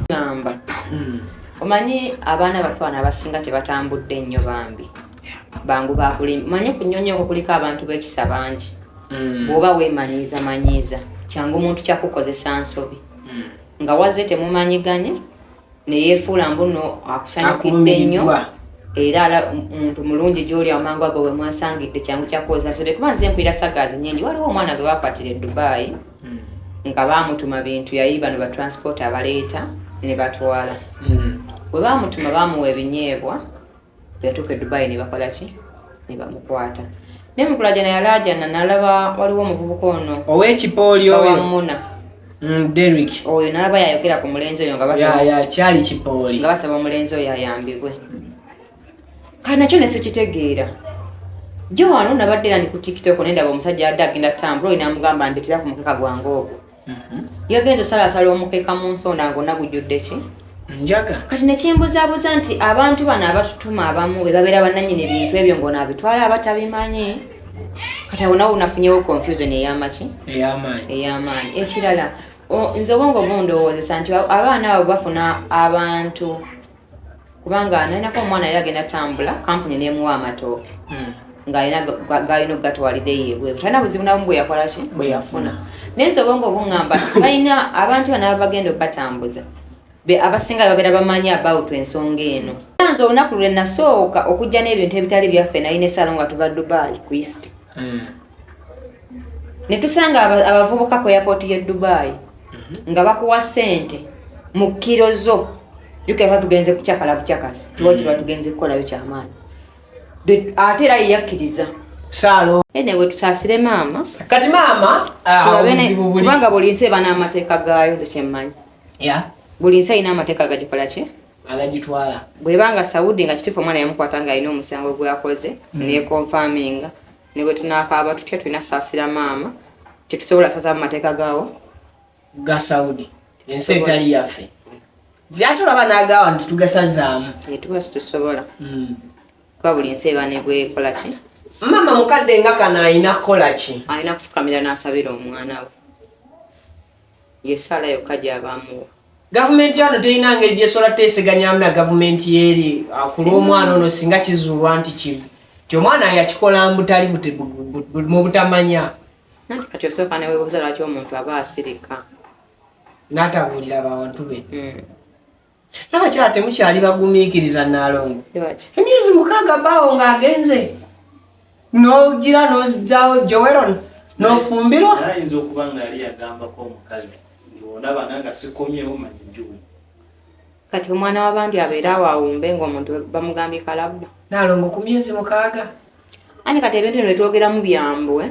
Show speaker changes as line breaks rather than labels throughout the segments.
Gamba omanyi abaana baffe wano abasinga tebatambudde nnyo, bambi bangu bakulimba. Omanyi ku nnyonyi okwo kuliko abantu b'ekisa bangi. Bw'oba weemanyiiza manyiiza, kyangu muntu kyakukozesa nsobi. Nga wazze temumanyiganye, neyeefuula mbuno akusanyukidde nnyo.
Akulumiriddwa.
Era ala muntu mulungi gy'oli, amangu ago we mwasangidde kyangu kyakukozesa nsobi, kuba nze mpulira sagaazi nnyingi. Waliwo omwana gwe bakwatira e Dubai nga baamutuma bintu, yali bano ba transport abaleeta ne batwala. Bwe baamutuma, baamuwa ebinyeebwa. Bwe yatuuka e Dubai ne bakola ki? Ne bamukwata. Naye mukulajana yalaajana, nalaba waliwo omuvubuka ono
Ow'ekipooli oyo.
Bawamuna.
Derrick.
Oyo nalaba yayogera ku mulenzi oyo nga basaba
Ya, kyali kipooli.
Nga basaba omulenzi oyo ayambibwe. Kati nakyo ne sikitegeera. Jo wano nabadde era ndi ku TikTok, nendaba omusajja adde agenda tambula, oyo namugamba, "Ndetera ku mukeka gwange ogwo." Yagenza osalasala omukeka mu nsonda ng'onna gujjudde ki?
Njaga.
Kati nekimbuzaabuza nti abantu bano abatutuma abamu be babeera bannannyini bintu ebyo, ng'ono abitwala abatabimanyi. Kati awo nawo nafunyewo confusion ey'amaki?
Ey'amaanyi.
Ey'amaanyi. Ekirala, nze obwongo bundowoozesa nti abaana abo bafuna abantu, kubanga nalinako omwana yali agenda tambula, kampuni nemuwa amatooke ng'alina galina okugatwaliddeyo ebweru, talina buzibu nabumu bwe yakola ki, bwe yafuna. Naye nze obwongo buŋŋamba nti balina abantu bano abagenda okubatambuza, be abasinga babeera bamanyi about ensonga eno. Nze olunaku lwe nasooka okujja n'ebintu ebitali byaffe, nalina esaalo nga tuva Dubai ku East, ne tusanga abavubuka ku airport y'e Dubai nga bakuwa ssente mu kiro zo. Jjukira tuba tugenze kucakala bucakazi, tiwakirwa tugenze kukolayo kyamaanyi. Ate era yeyakkiriza.
Saalo.
Anyway, tusaasire maama.
Kati maama,
Tulabe
obuzibu buli
kubanga buli nsi eba n'amateeka gaayo. Nze kyemmanyi, buli nsi erina amateeka gagikola ki?
Agagitwala.
Bwebanga Saudi, nga kitifu omwana yamukwata nga alina omusango gweyakoze, nekonfaminga, ne bwe tunaakaaba tutya, tulina saasira maama, tetusobola saza mu mateeka gaawo.
Ga Saudi, ensi etali yaffe, ate olaba n'agawa nti tugasazaamu.
Tuba situsobola, kuba buli nsi eba nebwekola ki.
Maama mukadde nga kano alina kukola ki?
Alina kufukamira n'asabira omwana we, yesaala yokka gy'abamuwa.
Gavumenti yano terina ngeri gyesobola teeseganyamu na gavumenti yeeri ku lw'omwana ono, singa kizuulwa nti kibi, nti omwana yakikola mbutali mu butamanya?
Nanti kati osooka neweebuuza lwaki omuntu aba asirika.
N'atabuulira bantu be. N'abakyala temukyali bagumiikiriza, Naalongo.
Lwaki?
Emyezi 6 bbaawo ng'agenze, n'ogira n'ozijjawo Joweron n'ofumbirwa.
Naye ayinza okuba nga yali yagambako omukazi nti ondabanga nga sikomyewo, manyi juwe.
Kati omwana w'abandi abeere awo awumbe ng'omuntu bamugambye kalabba?
Naalongo, ku myezi 6.
Ani kati ebintu bino byetwogeramu byambwe,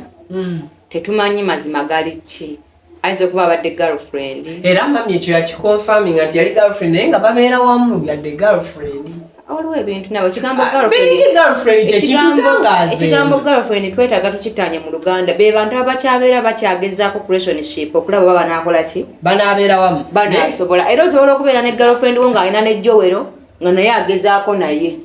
tetumanyi mazima gali ki. Ayinza okuba abadde girlfriend.
Era mami ekyo yakiconfirminga nti yali girlfriend, naye nga babeera wamu yadde girlfriend.
Waliwo ebintu nabo kigambo
Bingi. Girlfriend kyekitutangaaza.
Ekigambo girlfriend twetaaga tukitanye mu Luganda. Be bantu abakyabeera bakyagezaako relationship okulaba oba banaakola ki.
Banaabeera wamu.
Banasobola. Era osobola okubeera ne girlfriend wo ng'alina ne Jowero nga naye agezaako naye.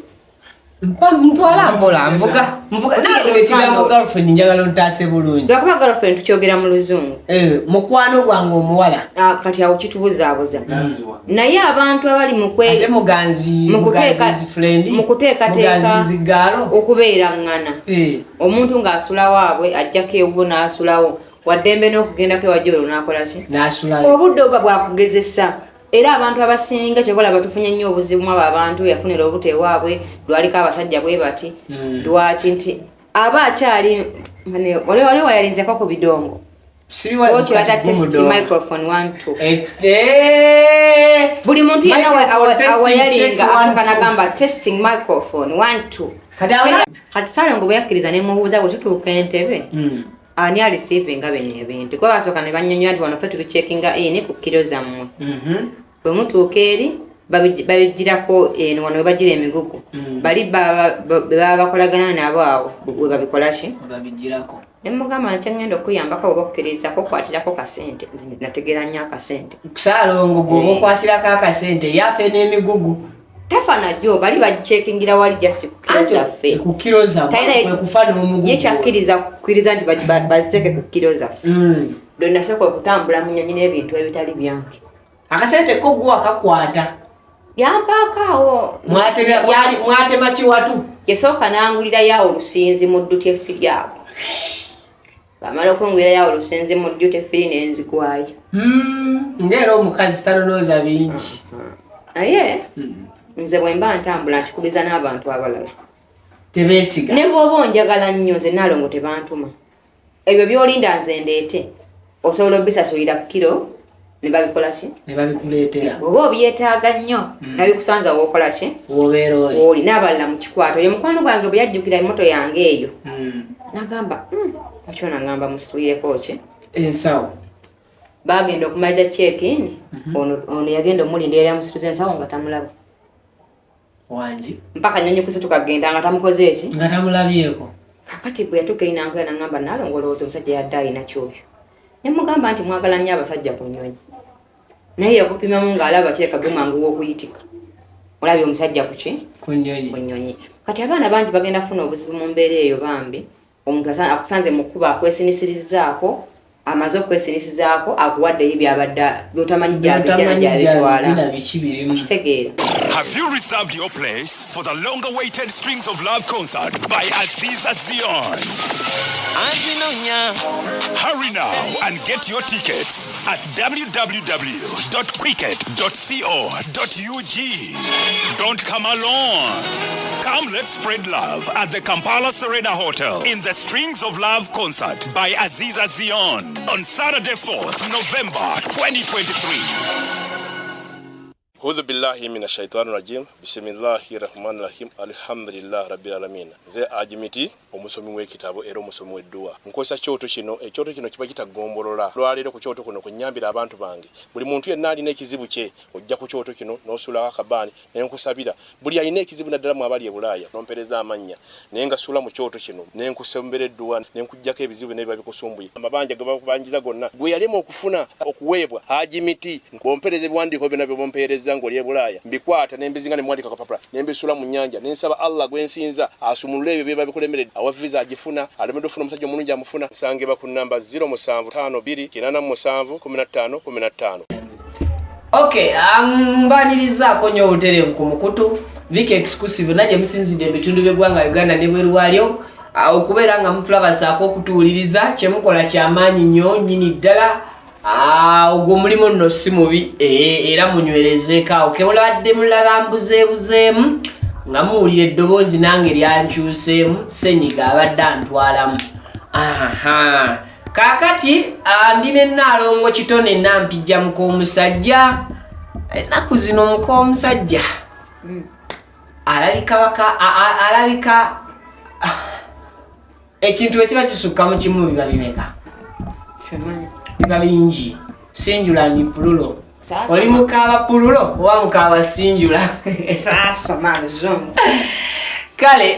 Ntwala mpola, nvuga nvuga. Nange ekigambo girlfriend njagala ontaase bulungi.
Lwakuba girlfriend tukyogera mu Luzungu.
Eh, mukwano gwange omuwala.
Ah, kati awo kitubuzaabuza.
Muganzi wange.
Naye abantu abali mu
ate muganzi. Muganzi friend.
Mu kuteekateeka
muganzi zigaalo.
Okubeera ŋŋana.
Eh.
Omuntu ng'asulawo abwe, ajjako ewuwo n'asulawo, waddembe n'okugendako ewajja olwo n'akola ki?
N'asulayo.
Obudde obuba bwakugezesa. Era abantu abasinga kyekola batufunye nnyo obuzibu mu abo abantu yafunira obuto ewaabwe, lwaliko abasajja bwe bati. Lwaki nti aba akyali oli oli wayalinzeko ku bidongo? Okibata test microphone one two. Buli muntu yenna awayalinga asooka nagamba, "Testing microphone one two."
Kati awo
Kati Salongo bwe yakkiriza, nemubuuza, bwe tutuuka entebe, ani areceivinga bino ebintu? Kuba basooka ne bannyonnyola nti wano ffe tubicheckinga in ku kiro zammwe, bwe mutuuka eri babigirako eno wano we bagira emigugu, bali be baba bakolagana nabo awo we babikola ki?
Babigirako.
Ne mugamba, nkyengenda okuyambako oba okukkirizako okwatirako kasente. Nze nategeera nnyo akasente.
Saalongo gwe oba okwatirako akasente, yafe n'emigugu.
Tafa najjo bali bagicekingira wali just ku kiro zaffe.
Ku kiro zaffe kufa n'omugugu.
Ye kyakkiriza kukkiriza nti baziteeke ku kiro zaffe. Lwe nasooka okutambula mu nnyonyi n'ebintu ebitali byange.
Akasente ko gwe wakakwata.
Yampaako awo.
Mwatema kiwatu.
Yasooka n'angulirayo awo olusinzi mu duty free awo. Bamala okungulirayo awo olusinzi mu duty free ne nzigwayo.
Ng'era omukazi tanonooza bingi.
Naye nze bwe mba ntambula nkikubiza n'abantu abalala.
Tebeesiga.
Ne bw'oba onjagala nnyo nze Nnaalongo tebantuma. Ebyo by'olinda nze ndeete osobola obisasulira kiro ne babikola ki?
Ne babikuleetera.
Bw'oba obyetaaga nnyo nabikusanza w'okola ki?
W'obeera oli.
Oli n'abalala mu kikwato. Oyo mukwano gwange bwe yajjukira emmoto yange eyo. N'agamba, lwaki ono angamba musitulireko ki?
Ensawo.
Baagenda okumaliza check-in, ono yagenda omulinda yali amusituza ensawo nga tamulaba.
Wangi.
Mpaka nnyonyi kusituka kugenda nga tamukoze eki?
Nga tamulabyeko.
Kakati bwe yatuuka eri n'ankuya n'angamba Nnaalongo olowooza omusajja yadde alina ky'oyo. Ne mugamba nti mwagala nnyo abasajja ku nnyonyi. Naye yakupimamu ng'alaba kireka gwe mangu w'okuyitika. Olabye omusajja ku ki?
Ku nnyonyi.
Ku nnyonyi. Kati abaana bangi bagenda kufuna obuzibu mu mbeera eyo bambi. Omuntu akusanze mu kkubo akwesinisirizaako, amaze okwesinisizaako akuwaddeyo by'abadde by'otamanyi gy'abijja na gy'abitwala. Okitegeera.
Have you reserved your place for the long-awaited Strings of Love concert by Aziza Zion? Hurry now and get your tickets at www.quicket.co.ug. Don't come alone. Come, let's spread love at the Kampala Serena Hotel in the Strings of Love concert by Aziza Zion on Saturday 4th November 2023.
Hudhu billahi mina shaitani rajim. Bismillahi rahmani rahim. Alhamdulillah rabbil alamin. Nze Ajimiti, omusomi w'ekitabo era omusomi w'edduwa. Nkozesa kyoto kino, ekyoto kino kiba kitagombolola. Lwaleero ku kyoto kuno kunnyambira abantu bange. Buli muntu yenna alina ekizibu kye, ojja ku kyoto kino n'osuulako akabaani ne nkusabira. Buli alina ekizibu naddala mu abali e Bulaaya, n'ompeereza amannya. Naye nga suula mu kyoto kino, ne nkusembera edduwa, ne nkuggyako ebizibu n'ebiba bikusumbuye. Amabanja ge bakubanjiza gonna, gwe yalema okufuna okuweebwa Ajimiti, ng'ompeereza ebiwandiiko byonna by'ompeereza ng'oli e Bulaaya, mbikwata ne mbizinga ne muwandiika akapapula, ne mbisuula mu nnyanja, ne nsaba Allah gwe nsinza asumulule ebyo biba bikulemeredde. Awa visa agifuna, alemedde okufuna omusajja omulungi amufuna. Nsangibwa ku nnamba 0752 87 15 15.
Okay, mbanirizaako nnyo obutereevu ku mukutu Vicky Exclusive najye musinzidde ebitundu by'eggwanga Uganda ne bweru waalyo okubeera nga mutulabasaako okutuwuliriza kye mukola kyamaanyi nnyo nnyini ddala. Ogwo omulimu nno si mubi, era munywerezeeko awo ke mulabadde mulaba mbuzeebuzeemu nga muwulira eddoboozi nange lyankyuseemu, ssenyiga abadde antwalamu. Aha. Kaakati ndi ne Nnaalongo Kitone Nampijja muk'omusajja. Ennaku zino muk'omusajja alabika baka alabika ekintu bwe kiba kisukka mu kimu biba bimeka? Biba bingi. Sinjula ndi pululo. Oli mukaaba pululo oba mukaaba sinjula?
Saasoma luzungu.
Kale,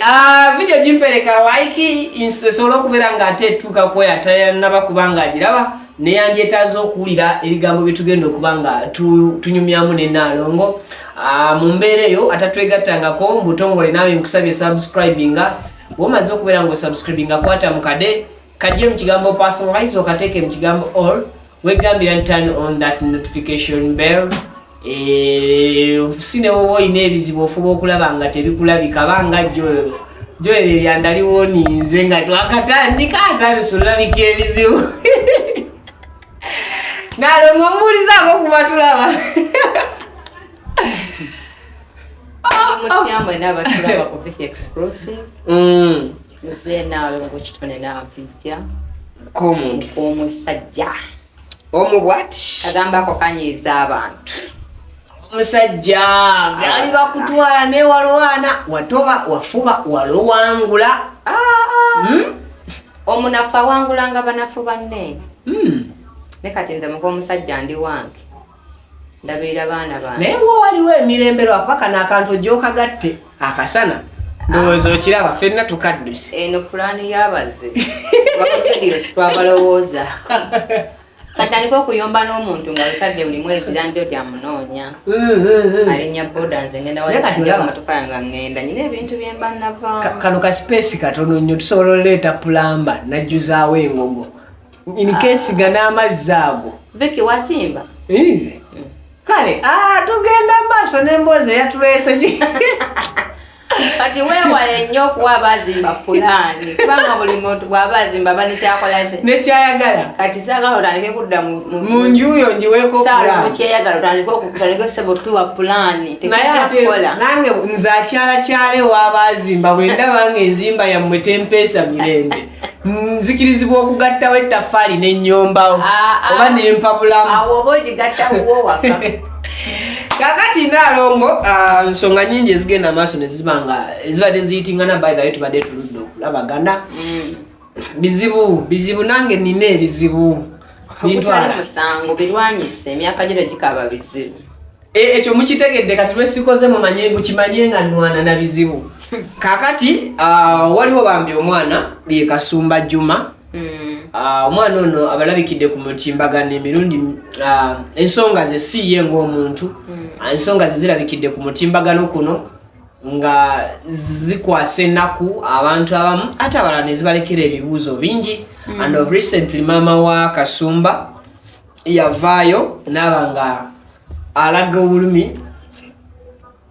video gimpereka like esobola okubeera ng'ate etuuka ku oyo atannaba kuba ng'agiraba neyandyetaaze okuwulira ebigambo bye tugenda okuba nga tunyumyamu ne Nnaalongo. Mu mbeera eyo atatwegattangako mu butongole naawe nkusabye subscribinga. Bw'omaze okubeera ng'osubscribinga kwata mu kade kajje mu kigambo personalize okateeke mu kigambo all, wegambira nti turn on that notification bell. Si ne woba olina ebizibu ofuba okulaba nga tebikulabika banga Joel. Joel eryanda liwoninze nga twakatandika atandise olabika ebizibu. Nalongo omuwulizaako okuba tulaba.
Mutya mwenna abatulaba ku Vicky Exclusive. Nze Nnaalongo Kitone Nampijja.
K'omuntu.
Omusajja.
Omu bw'ati.
Kagamba ako kanyiiza abantu.
Omusajja byali bakutwala ne walwana watoba wafuba walowangula.
Omunafu awangulanga banafu banne. Ne kati nze muk'omusajja ndi wange. Ndabeera baana bange.
Naye bw'oba waliwo emirembe lwakuba kano akantu ojja okagatte akasana. Ndowooza okiraba ffenna tukadduse.
Eno pulaani y'abazze. Bakajadiyo si twabalowoozaako. Katandika okuyomba n'omuntu nga wekadde buli mwezi landlord amunoonya. Alinnya boda, nze ngenda.
Naye kati olaba-
Motoka yange ngenda, nyina ebintu byemba navaamu.
Kano ka space katono nnyo, tusobola oleeta plumber najjuzaawo engogo in case ga n'amazzi ago.
Viki, wazimba?
Nze kale, tugenda maaso n'emboozi eyatuleese ki.
Kati weewale nnyo okuwa abazimba pulaani, kubanga buli muntu bw'aba azimba aba nekyakola ze.
Nekyayagala.
Kati saagala otandike kudda
mu nju yo ngiweeko
saala
pulaani.
Mukyeyagala otandike okutandike sebo tuwa pulaani.
Naye
Tekijja
ate
kukola.
nange nze akyalakyala ew'abazimba, bwe ndaba nga enzimba yammwe tempeesa mirembe, nzikirizibwa okugattawo ettaffaali n'ennyombawo oba nempabulamu.
Awo oba ogigatta wuwo waka.
Kakati naalongo, nsonga nyingi ezigenda maaso neziba nga ezibadde ziyitingana. By the way, tubadde tuludde okulabagana. Bizibu bizibu, nange nina ebizibu.
Okutali
Bintwala.
Musango birwanyise, emyaka gino gikaba bizibu.
Ekyo mukitegedde. Kati lwesikoze mumanye, mukimanye nga nwana na bizibu. Kakati waliwo bambi omwana ye Kasumba Juma. Omwana ono abalabikidde ku mutimbagano emirundi, ensonga ze si ye ng'omuntu. Ensonga ze zirabikidde ku mutimbagano kuno nga zikwasa ennaku abantu abamu, ate abalala ne zibalekera ebibuuzo bingi. And of recently maama wa Kasumba yavaayo naaba nga alaga obulumi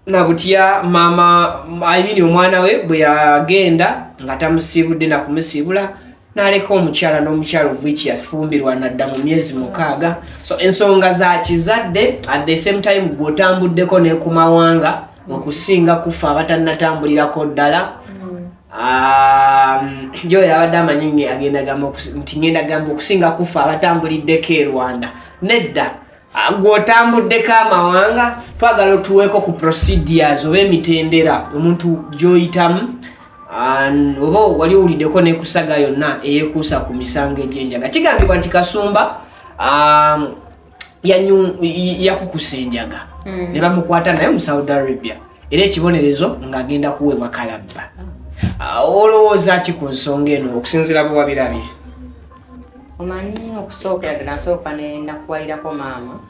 nabutya maama, I mean omwana we bwe yagenda nga tamusiibudde nakumusiibula, n'aleka omukyala n'omukyala of which yafumbirwa nadda mu myezi 6. So ensonga za kizadde, at the same time gweotambuddeko ne ku mawanga okusinga kufa abatannatambulirako ddala. Joel abadde amanyi agenda gamba nti ngenda gamba okusinga kufa abatambuliddeko e Rwanda. Nedda. Gweotambuddeko amawanga, twagala otuweeko ku procedures oba emitendera omuntu gy'oyitamu. Oba wali owuliddeko nekusaga yonna eyekuusa ku misango egy'enjaga. Kigambibwa nti Kasumba yakukusa enjaga ne bamukwata naye mu Saudi Arabia, era ekibonerezo ng'agenda kuweebwa kalabba. Olowooza ki ku nsonga eno okusinziira bwe wabirabye?
Omanyi, okusookera ddala nsooka nenakuwalirako maama,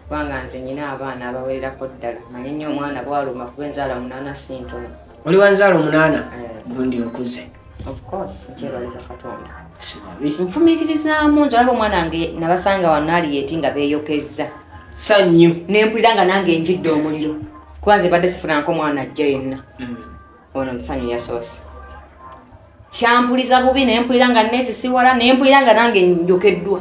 kubanga nze nyina abaana abawererako ddala. Manye nnyo omwana bwaluma, kuba enzaala 8 si ntono.
Oli wanzaala 8?
Eh.
Gundi okuze.
Of course, nkyebaliza Katonda.
Sibabi.
Nfumiitirizaamu nze olaba omwana wange nabasanga wanaaliyeeti nga beeyokezza,
Sannyu.
nempulira nga nange njidde omuliro, kuba nze badde sifunanko omwana ajja yenna. Ono musanyu yasoose kyampuliza bubi, nempulira nga neesisiwala, nempulira nga nange njokeddwa.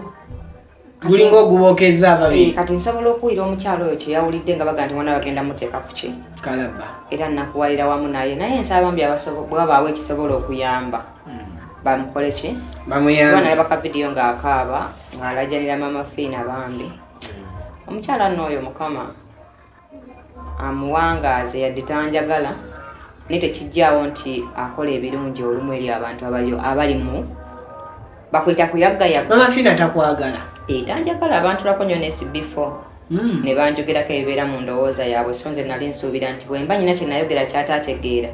Gulinga ogubookeza ababiri.
Kati nsobola okuwulira omukyalo oyo kyeyawulidde nga baga nti mwana bagenda muteeka ku ki.
Kalaba.
Era nakuwalira wamu naye, naye nsaba bambi bwe wabaawo ekisobola okuyamba bamukole ki. Kuba
Bamuyambe.
nalaba ka vidiyo ng'akaaba ng'alajanira Mama Fiina. Bambi omukyala nno oyo, Mukama amuwangaaze. Yadde tanjagala, naye tekijjaawo nti akola ebirungi olumu eri abantu abali mu bakwita kuyaggayagga.
Mama Fiina takwagala?
Tanjagala, abantulako nnyo ne SB4 ne banjogerako ebibeera mu ndowooza yaabwe. So nze nali nsuubira nti bwe mba nyina kye nayogera kyataategeera,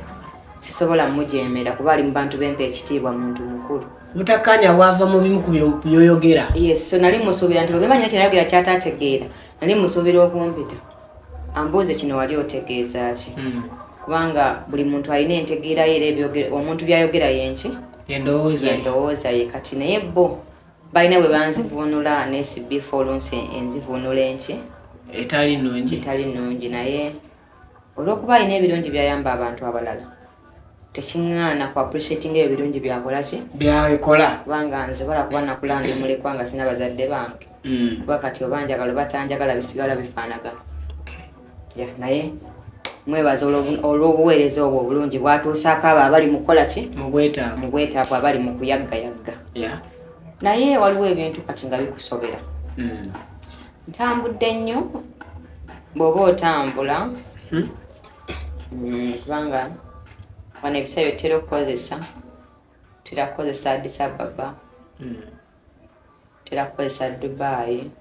sisobola mujeemera, kuba ali mu bantu bempa ekitiibwa, muntu mukulu.
Butakkaanya bwava mu bimu ku byoyogera.
Yes, so nali musuubira nti bwe mba nyina kye nayogera kyataategeera, nali musuubira okumpita ambuuze, "Kino wali otegeeza ki?" Kubanga buli muntu alina entegeera ye, era omuntu byayogera yenki.
Endowooza ye.
Endowooza ye. Kati naye bo balina bwe banzivuunula ne SB4 olunsi enzivuunula enki.
Etali nnungi.
Etali nnungi, naye olw'okuba alina ebirungi byayamba abantu abalala, tekiŋŋaana ku appreciating ebyo ebirungi byakola ki.
Byakola.
Kubanga nze bala kuba nakula ndi mulekwa nga sina bazadde bange. Kuba kati oba njagala oba tanjagala, bisigala bifaanagana. Ya, naye mwebaza olw'obuweereza obwo obulungi bwatuusaako abo abali mu kukola ki.
Mu bwetaavu.
Mu bwetaavu, abali mu kuyaggayagga. Naye waliwo ebintu kati nga bikusobera. Ntambudde nnyo, bw'oba otambula, kubanga wano ebiseera byetutera okukozesa, tutera kukozesa Addis Ababa, tutera kukozesa Dubai,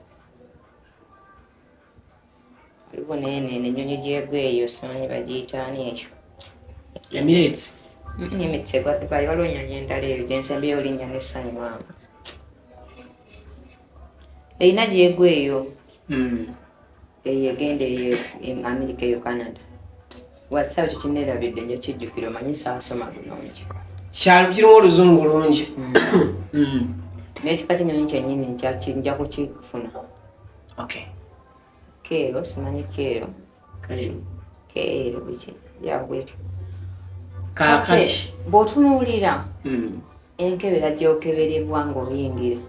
waliwo neneeno ennyonyi gyegwa eyo, simanyi bagiyitaani eyo.
Emirates.
Emirates egwa Dubai, waliwo ennyonyi endala eyo gyensembyeyo linnya nessanyu maama. Erina gyegwa eyo. Eyo egenda eyo Amerika, eyo Canada. Whatsapp kyo kinneerabidde, nja kijjukira, omanyi saasoma bulungi.
Kirimu oluzungu lungi.
N'ekika ky'ennyonyi kyennyini nja kukifuna.
Okay.
Keero, simanyi keero. Keero biki yabwetu.
Kaakati
bw'otunuulira enkebera gy'okeberebwa ng'oyingira,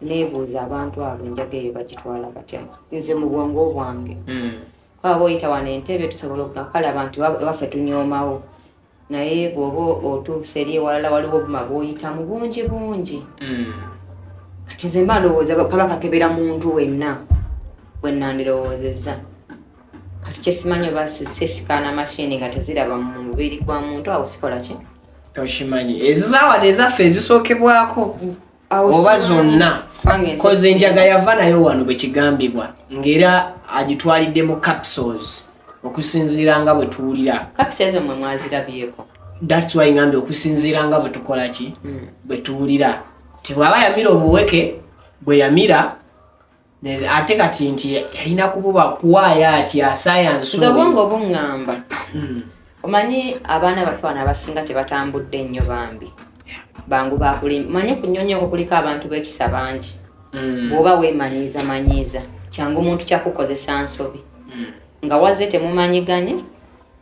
neebuuza abantu abo enjaga eyo bagitwala batya? Nze mu bwongo bwange, kuba oyita wano Entebe tusobola okukale abantu ewaffe tunyoomawo, naye bw'oba otuuse eri ewalala waliwo obuma bw'oyitamu bungi bungi. Kati nze mba ndowooza kaba kakebera muntu wenna bwe nandirowoozezza. Kati kyesimanyi oba sesikaana mashini nga teziraba mu mubiri gwa muntu, awo sikola ki?
Tokimanyi ezo zawano ezaffe ezisookebwako
Awo
oba
simanyi.
zonna?
Kubanga ensi
Koze enjaga yava nayo wano bwe kigambibwa ng'era agitwalidde mu capsules, okusinziira nga bwe tuwulira.
Kapisa ezo mmwe mwazirabyeko?
That's why ngambye okusinziira nga bwe tukola ki, bwe tuwulira, ti bw'aba yamira obuweke bwe yamira ate kati nti yalina kububa kuwaayo atya sayansi
Nze
oyo.
obwongo buŋŋamba, omanyi abaana baffe wano abasinga tebatambudde nnyo, bambi bangu bakulimba. Manyi ku nnyonyi okwo kuliko abantu b'ekisa bangi. Bw'oba weemanyiiza manyiiza, kyangu omuntu kyakukozesa nsobi nga wazze temumanyiganye,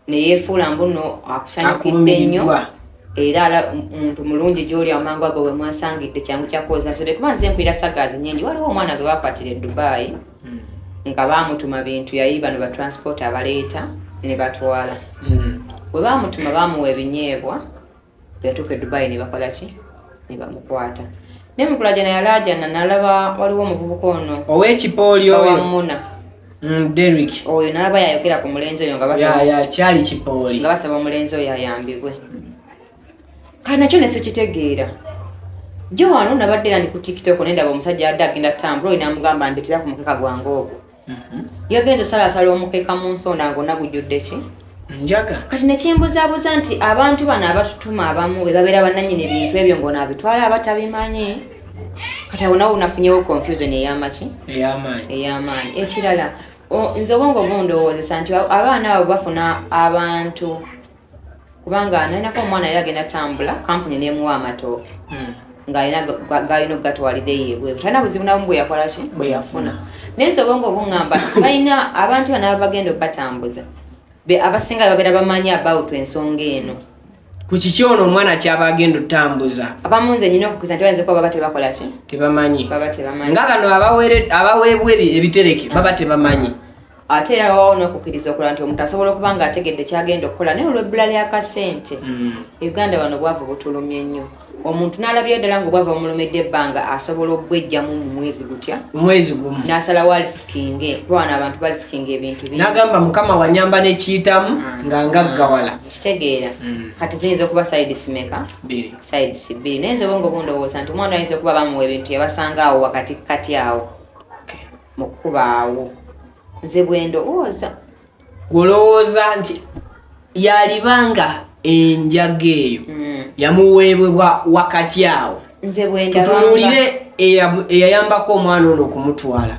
neyeefuula mbuno akusanyukidde nnyo.
Akulumiriddwa.
Era muntu mulungi gy'oli, amangu ago we mwasangidde kyangu kyakukozesa nsobi, kuba nze mpulira sagaazi nnyingi. Waliwo omwana gwe bakwatira e Dubai nga baamutuma bintu, yali bano ba transport abaleeta ne batwala. Bwe baamutuma baamuwa ebinyeebwa, yatuuka e Dubai ne bakola ki? Ne bamukwata. Naye mukulajana yalaajana, nalaba waliwo omuvubuka ono
Ow'ekipooli oyo.
Bawamuna.
Derrick.
Oyo nalaba yayogera ku mulenzi oyo nga basaba
Ya kyali kipooli.
Nga basaba omulenzi oyo ayambibwe. Kati nakyo nesikitegeera. Jo wano nabadde era ndi ku TikTok, nendaba omusajja adde agenda tambula, oyo namugamba, "Ndetera ku mukeka gwange ogwo." Yagenza osalasala omukeka mu nsonda ng'onna gujjudde ki?
Njaga.
Kati nekimbuzaabuza nti abantu bano abatutuma abamu be babeera bannannyini bintu ebyo, ng'ono abitwala abatabimanyi. Kati awo nawo nafunyewo confusion ey'amaki
Ey'amaanyi.
Ey'amaanyi. Ekirala, nze obwongo bundowoozesa nti abaana abo bafuna abantu, kubanga nalinako omwana yali agenda tambula, kampuni nemuwa amatooke ng'alina galina okugatwalidde ebweru, talina buzibu nabumu bwe yakola ki, bwe yafuna. Naye nze obwongo buŋŋamba nti balina abantu bano abagenda obbatambuza, be abasinga babeera bamanyi about ensonga eno.
Ku kiki ono omwana kyaba agenda otambuza?
Abamu nze nyina okukkiriza nti bayinza okuba baba tebakola ki?
Tebamanyi.
Baba tebamanyi.
Nga bano abaweebwa ebitereke baba tebamanyi.
Ate era wawawo n'okukkiriza okulala nti omuntu asobola okuba nga ategedde kyagenda okukola, naye olw'ebbula ly'akasente. Uganda wano obwavu butulumye nnyo. Omuntu n'alabira ddala nga obwavu bumulumidde ebbanga, asobola obwejjamu mu mwezi gutya?
Mwezi gumu.
N'asalawo alisikinge, kuba wano abantu balisikinga ebintu bingi.
N'agamba, "Mukama wanyamba nekiyitamu nga ngaggawala."
Kitegeera. Kati ziyinza okuba sides meka?
Bbiri.
Sides bbiri. Naye nze obwongo bundowooza nti omwana ayinza okuba bamuwa ebintu, yabasanga awo wakati kati awo mu kkubaawo. Nze bwe ndowooza.
Gwolowooza nti yalibanga enjaga eyo yamuweebwebwa wakati awo?
Nze bwe ndabanga.
Tutunuulire eyayambako omwana ono okumutwala.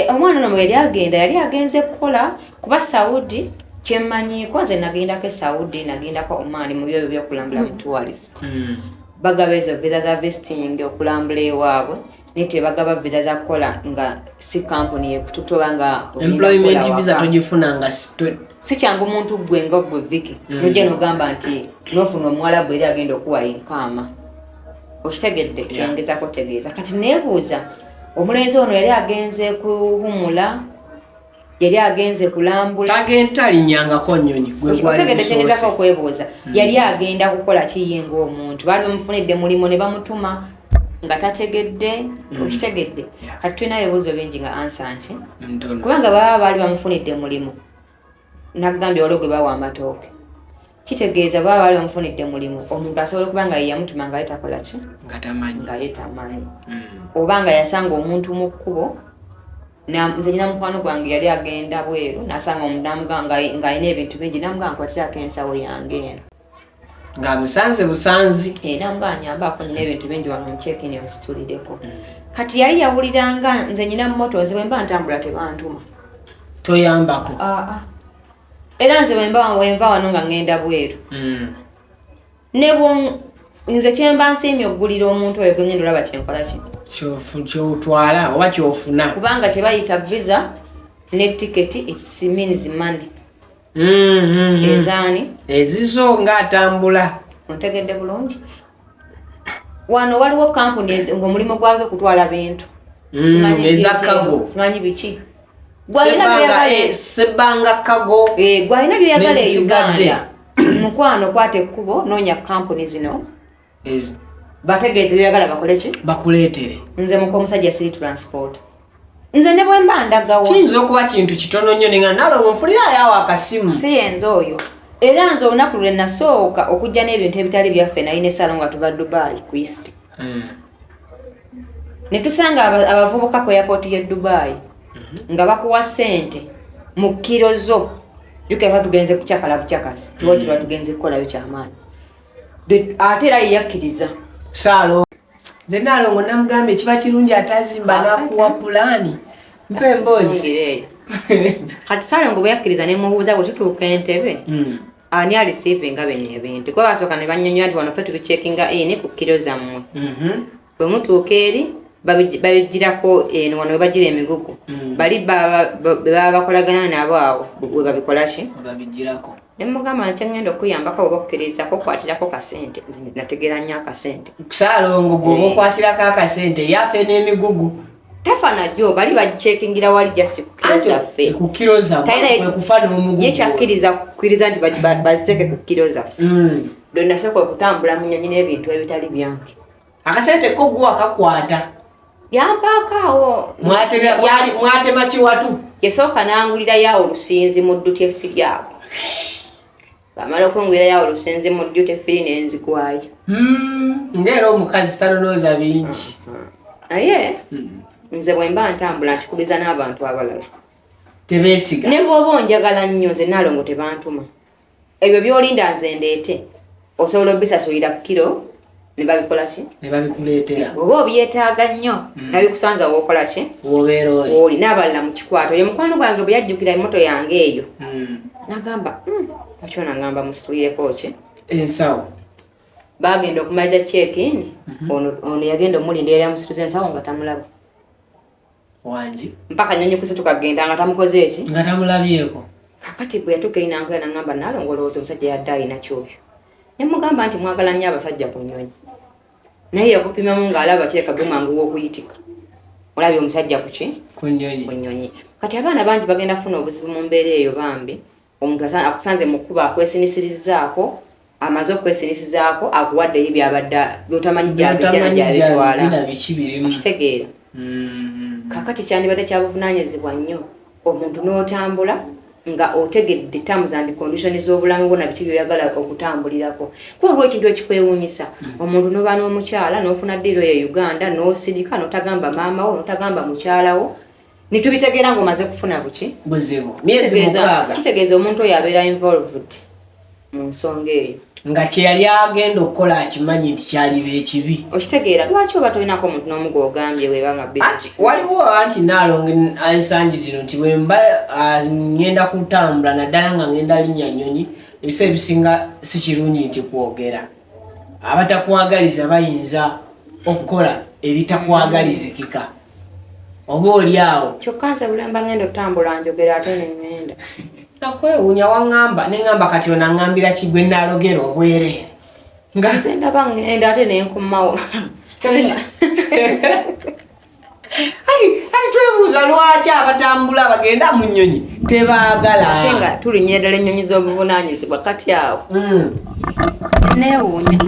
Omwana ono bwe yali agenda, yali agenze kukola, kuba Saudi kyemmanyiiko, nze nagendako e Saudi, nagendako Oman mu byebyo byokulambula mu tourist. Bagaba ezo visa za visiting, okulambula ewaabwe, naye tebagaba visa za kukola nga si kampuni yekututoba nga ogenda
Employment
kukola
visa
waka.
togifuna nga
Si kyangu muntu gwe nga gwe Viki nojja nogamba nti nofuna omuwala gwe eri agenda okuwa enkaama. Okitegedde kyengezako tegeeza? Kati neebuuza, omulenzi ono yali agenze kuwumula, yali agenze kulambula?
Talinyangako nnyonyi gwe gwali
Otegedde kyengezako
gusoose.
okwebuuza? Yali agenda kukola ki ye ng'omuntu? Baali bamufunidde mulimu ne bamutuma nga tategedde? Okitegedde? Kati tulina ebibuuzo bingi nga answer nki?
Ntono.
Kubanga baba baali bamufunidde mulimu, nagambye waliwo gwe bawa amatooke, kitegeeza baba baali bamufunidde mulimu, omuntu asobola okuba nga ye yamutuma nga ye takola ki?
Nga tamanyi.
Nga ye tamanyi, oba nga yasanga omuntu mu kkubo. Nze nyina mukwano gwange yali agenda bweru, nasanga omuntu namugamba ng'alina ebintu bingi, namugamba, "Nkwatirako ensawo yange eno."
Ng'amusanze busanzi.
Namugamba, "Nyambaako, nyina ebintu bingi wano mu check-in, onsitulireko." Kati yali yawuliranga nze nyina moto, nze bwemba ntambula tebantuma.
Toyambako.
Aa, era nze bwemba wenva wano nga ngenda bweru, ne nze kyemba nsiimye okugulira omuntu oyo gwengenda olaba kyenkola ki.
Kyotwala oba kyofuna.
Kubanga kyebayita visa ne tiketi, it means money. Ezaani?
Ezizo ng'atambula.
Ontegedde bulungi. Wano waliwo kampuni ng'omulimu gwazo kutwala bintu. Simanyi
eza
biki,
cargo.
Simanyi biki. Gwalina by'oyagala
Sebbanga cargo.
Gwalina byoyagala e
N'ezisigadde.
Uganda, mukwano, kwata ekkubo, noonya kampuni zino, bategeeze byoyagala bakole ki?
Bakuleetere.
Nze muka omusajja siri transport, nze ne bwe mba ndagawa.
Kiyinza okuba kintu kitono nnyo nenga nalongo nfunirayo awo akasimu.
Si yenze oyo. Era nze olunaku lwe nasooka okujja n'ebintu ebitali byaffe, nali ne Salo nga tuva Dubai ku East, ne tusanga abavubuka ku airport y'e Dubai nga bakuwa ssente mu kiro zo. Jjukira tuba tugenze kucakala bucakazi, tiwa kirwa tugenze kukolayo kyamaanyi. Ate era ye yakkiriza.
Saalo nze nalongo namugambye kiba kirungi atazimba nakuwa pulaani mpa emboozi.
Nsongira eyo. Kati Salongo bwe yakkiriza, ne mubuuza, bwe tutuuka Entebe, ani areceivinga bino ebintu? Kuba basooka ne bannyonnyola nti wano ffe tubicheckinga in ku kiro zammwe, bwe mutuuka eri babigirako eno wano we bagira emigugu, bali be baba bakolagana nabo awo we babikola ki.
Babigirako.
Ne mugamba nti kyengenda okuyambako oba okukkirizako okwatirako kasente. Nze nategeera nnyo akasente.
Saalongo gwe okwatirako akasente yafe n'emigugu.
Tafa najjo bali bagicheckingira wali just ku kiro zaffe.
Ku kiro zammwe.
Talina-
kwe kufa n'omugugu.
Ye kyakkiriza kukkiriza nti baziteeke ku kiro zaffe. Lwe nasooka okutambula mu nnyonyi n'ebintu ebitali byange.
Akasente ko gwe wakakwata.
Yampaako awo.
Mwatema kiwatu.
Yasooka n'angulirayo olusinzi mu duty free awo. Bamala okungulirayo olusinzi mu duty free n'enzigwayo.
Ngaera omukazi tanonooza bingi.
Naye nze bwe mba ntambula nkikubiza n'abantu abalala.
Tebeesiga.
Ne bw'oba onjagala nnyo, nze Naalongo tebantuma. Ebyo by'olinda nze ndeete, osobola obisasulira kiro ne babikola ki?
Ne babikuleetera.
Oba obyetaaga nnyo, nabikusanza wookola ki?
Wobeera oli.
Oli n'abalala mu kikwato. Oyo mukwano gwange bwe yajjukira emoto yange eyo, nagamba, lwaki ono agamba musitulireko ki?"
Ensawo.
Bagenda okumaliza check-in, ono yagenda omulinda yali amusituza ensawo nga tamulaba.
Wangi.
Mpaka nyonyi kusituka genda nga tamukoze eki?
Nga tamulabyeko.
Kakati bwe yatuuka eri nangamba, "Naalongo, olowooza omusajja yadde alina kyoyo?" Ne mugamba nti mwagala nnyo abasajja ku nnyonyi, naye yakupimamu ng'alaba kireka gwe mangu w'okuyitika olabye omusajja ku ki?
Ku nnyonyi.
Ku nnyonyi. Kati abaana bangi bagenda kufuna obuzibu mu mbeera eyo bambi. Omuntu akusanze mu kkubo, akwesinisirizaako, amaze okwesinisizaako, akuwaddeyo byabadde byotamanyi gyabijja na
Byotamanyi
gyabitwala.
gyabijja biki birimu.
Okitegeera? Kakati kyandibadde kyabuvunaanyizibwa nnyo omuntu n'otambula nga otegedde terms and conditions z'obulamu bwo na biki byoyagala okutambulirako. Kuba waliwo ekintu ekikwewuunyisa, omuntu n'oba n'omukyala n'ofuna ddiiro ye Uganda, n'osirika, n'otagamba maama wo, n'otagamba mukyala wo, nitubitegeera ng'omaze kufuna buki?
Buzibu myezi
Kitegeeza-
6.
Kitegeeza omuntu oyo abeera involved mu nsonga eyo.
Nga kyeyali agenda okukola akimanyi nti kyaliba ekibi.
Okitegeera? Lwaki oba tolinako omuntu n'omu gw'ogambye bwebanga
Anti
business?
Waliwo anti naalongo ensangi zino nti bwemba ngenda kutambula, naddala nga ngenda linnya nnyonyi, ebiseera ebisinga si kirungi nti kwogera. Abatakwagaliza bayinza okukola ebitakwagalizikika oba oli awo.
Kyokka nze bulemba ngenda otambula njogera ate neŋŋenda.
Nakwewuunya, waŋŋamba neŋŋamba kati ono aŋŋambira kigwe naalogera obwereere nga
Nze ndaba ŋŋenda ate nenkomawo.
Ati twebuuza lwaki abatambula bagenda mu nnyonyi tebaagala.
Ate nga tulinyira ddala ennyonyi z'obuvunaanyizibwa kati awo neewuunya.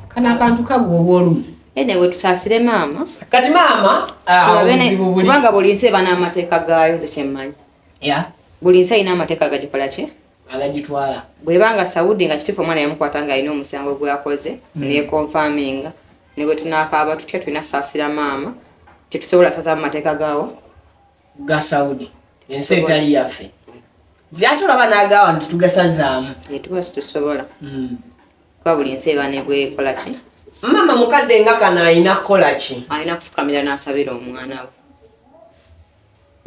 Kano akantu kagwa obwolumu.
Anyway, tusaasire maama.
Kati maama
Tulabe
obuzibu buli
kubanga buli nsi eba n'amateeka gaayo. Nze kyemmanyi, buli nsi alina amateeka agagikola ki?
Agagitwala.
Bwebanga Saudi nga kitifu omwana yamukwata nga alina omusango gweyakoze, neconfirminga, ne bwe tunaakaaba tutya, tulina saasira maama, tetusobola saza mu mateeka gaawo.
Ga Saudi, ensi etali yaffe, ate olaba n'agawa nti tugasazaamu.
Tuba situsobola, kuba buli nsi eba nebwekola ki?
Maama mukadde nga kano alina kukola ki?
Alina kufukamira n'asabira omwana we,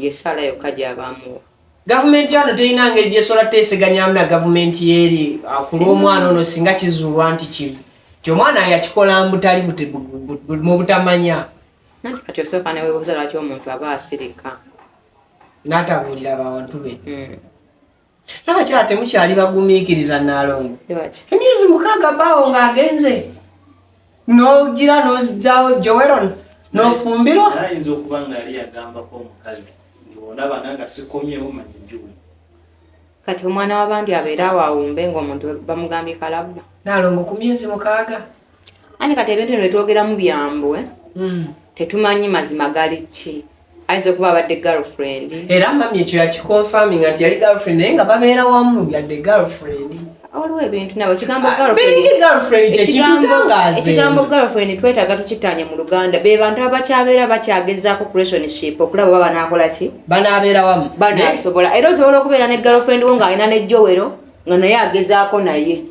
yesaala yokka gy'abaamuwa.
Gavumenti yano terina ngeri gyesobola teeseganyamu na gavumenti yeeri ku lw'omwana ono singa kizuulwa nti kibi nti omwana yakikola mbutali mu butamanya.
Nanti kati osooka neweebuuza lwaki omuntu aba asirika
n'atabuulira bantu be. Nabakyala temukyali bagumiikiriza, Naalongo. Emyezi 6 bbaawo ng'agenze, n'ogira n'ozijjawo Joweron n'ofumbirwa.
Ayinza okuba nga yali yagambako omukazi nti ondabanga nga sikomyewo manya njuwe.
Kati omwana w'abandi abeera awo awumbe ng'omuntu bamugambye kalabba.
Naalongo, ku myezi 6.
Ani kati ebintu bino byetwogeramu byambwe, tetumanyi mazima gali ki. Ayinza okuba abadde girlfriend.
Era mami ekyo yakiconfirminga nti yali girlfriend, naye nga babeera wamu yadde girlfriend.
Waliwo ebintu nabo ekigambo
Being girlfriend kye kitutangaaza.
Ekigambo girlfriend twetaaga tukitanye mu Luganda. Be bantu abakyabeera bakyagezaako relationship okulaba oba banaakola ki,
banaabeera wamu,
banaasobola. Era osobola okubeera ne girlfriend wo ng'alina ne Jowero nga naye agezaako naye.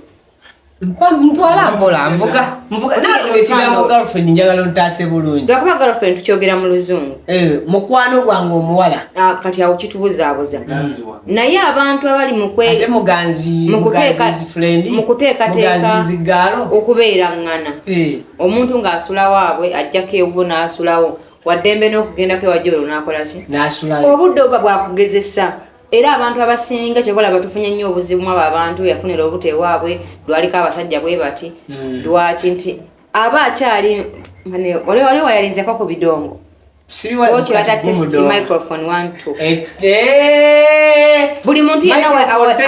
Ntwala mpola, nvuga nvuga. Nalongo, ekigambo girlfriend njagala ontaase bulungi.
Lwakuba girlfriend tukyogera mu Luzungu.
Eh, mukwano gwange omuwala.
Ah, kati awo kitubuzaabuza.
Muganzi wange.
Naye abantu abali mu
Ate muganzi, muganzi friend,
mu kuteekateeka
muganzi zigaalo
okubeeraŋŋana,
Eh,
omuntu ng'asula waabwe, ajjako ewuwo n'asulawo, waddembe n'okugendako ewa Jowero n'akola ki,
n'asulayo.
Obudde obuba bwakugezesa. Era abantu abasinga kyekola batufunye nnyo obuzibu mu abo abantu yafunira obuto ewaabwe, lwaliko abasajja bwe bati. Lwaki nti aba akyali oli wayalinzeko ku bidongo okibata test microphone 1 2. Buli muntu yenna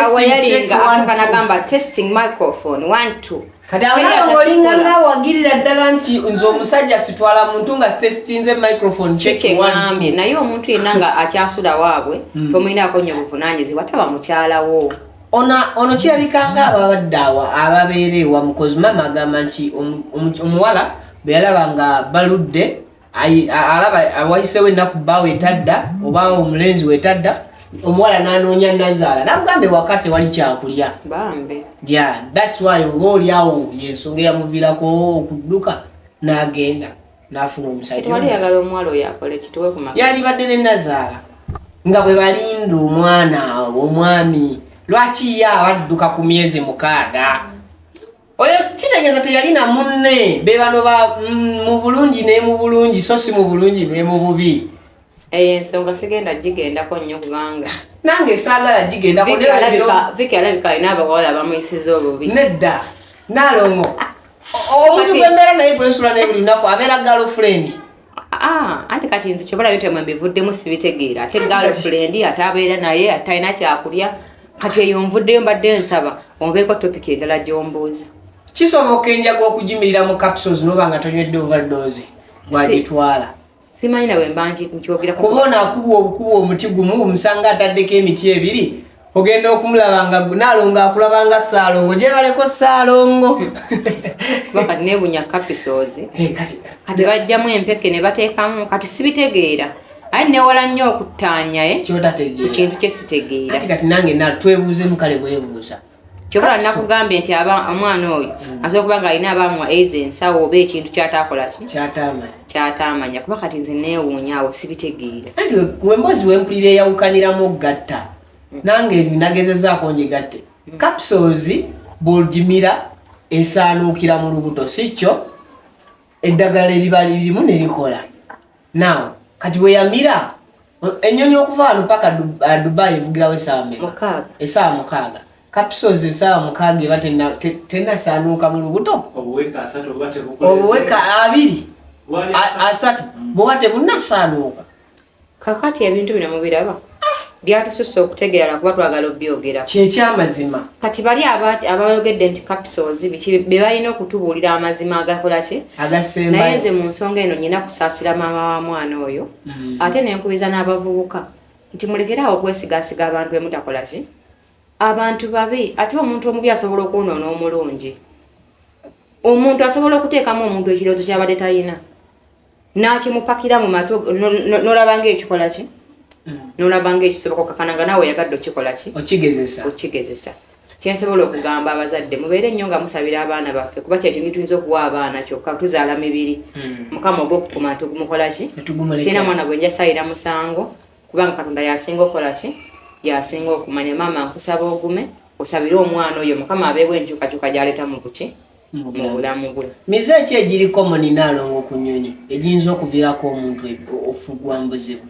awayalinga asooka nagamba testing microphone 1 2.
Kati awo nalongo olinga nga awagirira ddala nti nze omusajja sitwala muntu nga sitesitinze microphone check one,
Kyeŋŋambye, naye omuntu yenna nga akyasula waabwe, tomulinaako nnyo buvunaanyizibwa, taba mukyalawo.
Ono kirabika nga ababadde awa ababeera ewa mukozi. Maama agamba nti omuwala bwe yalaba nga baludde, alaba wayiseewo ennaku bbaawe etadda oba omulenzi wetadda, omuwala n'anoonya nazaala n'amugamba ewaka tewali kyakulya.
Bambe.
Yeah, that's why oba oli awo yensonga eyamuviirako okudduka n'agenda n'afuna omusajja.
Tewali yagala omuwala oyo akole kituwe ku magezi.
Yalibadde ne nazaala nga bwe balinda omwana omwami. Lwaki ye abadduka ku myezi 6? Oyo kitegeeza teyalina munne. Be bano ba mu bulungi ne mu bulungi, so si mu bulungi ne mu bubi.
Eyo ensonga sigenda gigendako nnyo kubanga
Nange saagala gigendako.
Vicky alabika alina abawala bamuyisiza obubi.
Nedda Naalongo, omuntu gwembeera naye, gwensula naye buli lunaku, abeera girlfriend?
Ah, anti kati nze kyobalabye temwe mbivuddemu, sibitegeera. Ate girlfriend ate abeera naye ate alina kyakulya. Kati eyo nvuddeyo, mbadde nsaba omubeeko topic endala gy'ombuuza.
Kisoboka enjaga okugimirira mu capsules noba nga tonywedde overdose bwagitwala?
Simanyi nawe mba nkyogerako.
Kuba ono akuba obukuba omuti gumu, omusanga ataddeko emiti ebiri, ogenda okumulaba nga Naalongo akulaba nga Saalongo gyebaleko Saalongo.
Kuba kati nebunya capsules.
Eh, kati
Kati bajjamu empeke ne bateekamu, kati sibitegeera, aye newala nnyo okuttaanya ku
Kyotategeera.
kintu kye sitegeera.
Ati kati nange na twebuuzemu, kale bwebuuza.
Kyokola nakugambye nti aba omwana oyo asobola okuba nga alina abamuwa eiza ensawo oba ekintu kyatakola ki
Kyataamanya.
Kyataamanya. Kuba kati nze neewuunya awo, sibitegeera.
Anti wemboozi wempulira eyawukaniramu okugatta, nange nagezezaako ngigatte. Capsules bw'ogimira esaanuukira mu lubuto, si kyo? Eddagala eriba lirimu ne likola. Now kati bwe yamira, ennyonyi okuva wano paka Dubai evugirawo essaawa mmeka?
6.
Essaawa 6. Capsules essaawa 6 eba tennasaanuuka mu lubuto?
Obuweka 30 oba tebukoleze.
Obuweka 20.
Bwali
30 bwoba tebunnasaanuuka.
Kakati ebintu bino mubiraba byatususse okutegeera lwakuba twagala obyogera.
Kyekyamazima.
Kati bali abayogedde nti capsules biki be balina okutubuulira amazima agakola ki, naye
Agasembayo.
Nze mu nsonga eno nyina kusaasira maama wa mwana oyo, ate nenkubiza n'abavubuka nti mulekeraawo okwesigaasiga abantu bemutakola ki. Abantu babi, ate omuntu omubi asobola okwonoona omulungi. Omuntu asobola okuteekamu omuntu ekirowoozo kyabadde talina n'akimupakira mu matu, n'olaba ngaekikola ki, n'olaba ngaekisoboka, okakana nga naawe oyagadde okikola ki,
Okigezesa.
Okigezesa. Kyensobola okugamba abazadde, mubeere nnyo nga musabira abaana baffe, kuba kyekintu tuyinza okuwa abaana kyokka. Tuzaala mibiri, Mukama ogwokukuma tugumukola ki?
Tetugumulekera.
Sirina mwana gwe njasalira musango, kubanga Katonda yasinga okukola ki, yasinga okumanya. Maama, nkusaba ogume, osabire omwana oyo, Mukama abeewo enkyukakyuka gyaleeta mu buki, mu bulamu bwe.
Mize ki egiri common, Naalongo, ku nnyonyi egiyinza okuviirako omuntu ofugwa mu buzibu,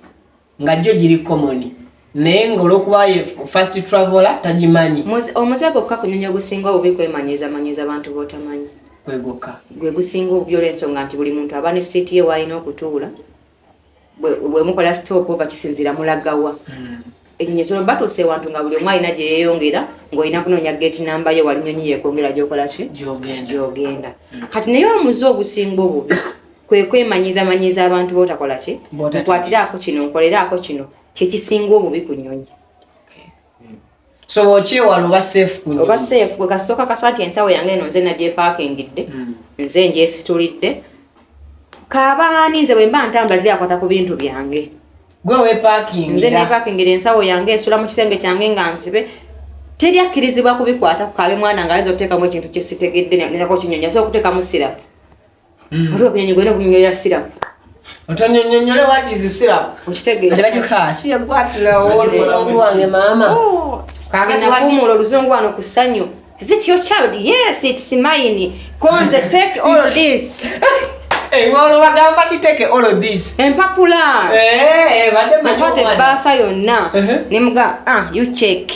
nga gyo giri common, naye nga olwokuba ye first traveler tagimanyi?
Omuze gwokka ku nnyonyi ogusinga obubi kwemanyiiza manyiiza abantu b'otamanyi.
Gwegokka?
Gwe gusinga obubi, olw'ensonga nti buli muntu aba ne siiti ye w'alina okutuula. Bwe mukola stop over, kisinziira mulagawa. Ennyonyi esobola batuusa ewantu nga buli omu alina gye yeeyongera, ng'olina kunoonya gate namba ye wali nnyonyi yeekwongera gy'okola ki,
gyogenda.
Gy'ogenda. Kati naye omuze ogusinga obubi kwe kwemanyiiza manyiiza abantu b'otakola ki,
B'otategeera.
nkwatiraako kino, nkoleraako kino, kyekisinga obubi ku nnyonyi.
So bw'okyewala oba safe ku
Oba
nnyonyi.
safe gwe kasita okakasa nti ensawo yange eno nze nagyepaakingidde, nze ngyesitulidde, kabaani nze bwe mba ntambula teri akwata ku bintu byange.
Gwe
Nze
weepakingira.
Nepakingira ensawo yange, esula mu kisenge kyange nga nsibe, teri akkirizibwa kubikwata. Kabe mwana nga ayinza okuteekamu ekintu kyesitegedde nerako kinyonya, asobola okuteekamu syrup. Ate okunyonyi gwena okunyonyola syrup.
Otonyonyonyole what is syrup.
Okitegeera?
Kati bajuka si yagwatulawo oluzungu wange maama. Kakati
Nafuumuula oluzungu wano ku ssanyu. "Is it your child?" "Yes, it's mine." Konze take all this.
Olwo bagamba kiteke all of this.
Empapula.
Eh, eh, badde manyi
Nakwata
omwana.
ebbaasa yonna nemuga, "Ah, you check."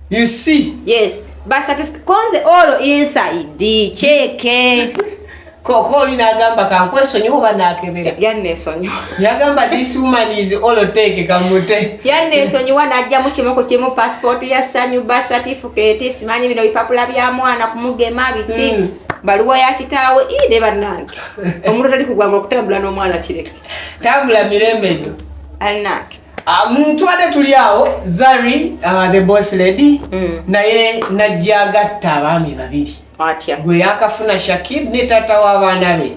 You see.
Yes, birth certificate konze all inside, check.
Koko oli n'agamba kankwesonyiwa oba n'akebera.
Yanneesonyiwa.
Yagamba this woman is all take kamute.
Yanneesonyiwa n'ajjamu kimu ku kimu, passport ya Ssanyu, birth certificate, simanyi bino bipapula bya mwana kumugema biki, baluwa ya kitaawe. Ine bannange, omuntu tali kugwanga okutambula n'omwana kireke.
Tambula mirembe gyo.
Annange.
Tubadde tuli awo Zari, the boss lady, naye najja agatta abaami babiri.
Atya?
Gwe yakafuna Shakib ne taata w'abaana be,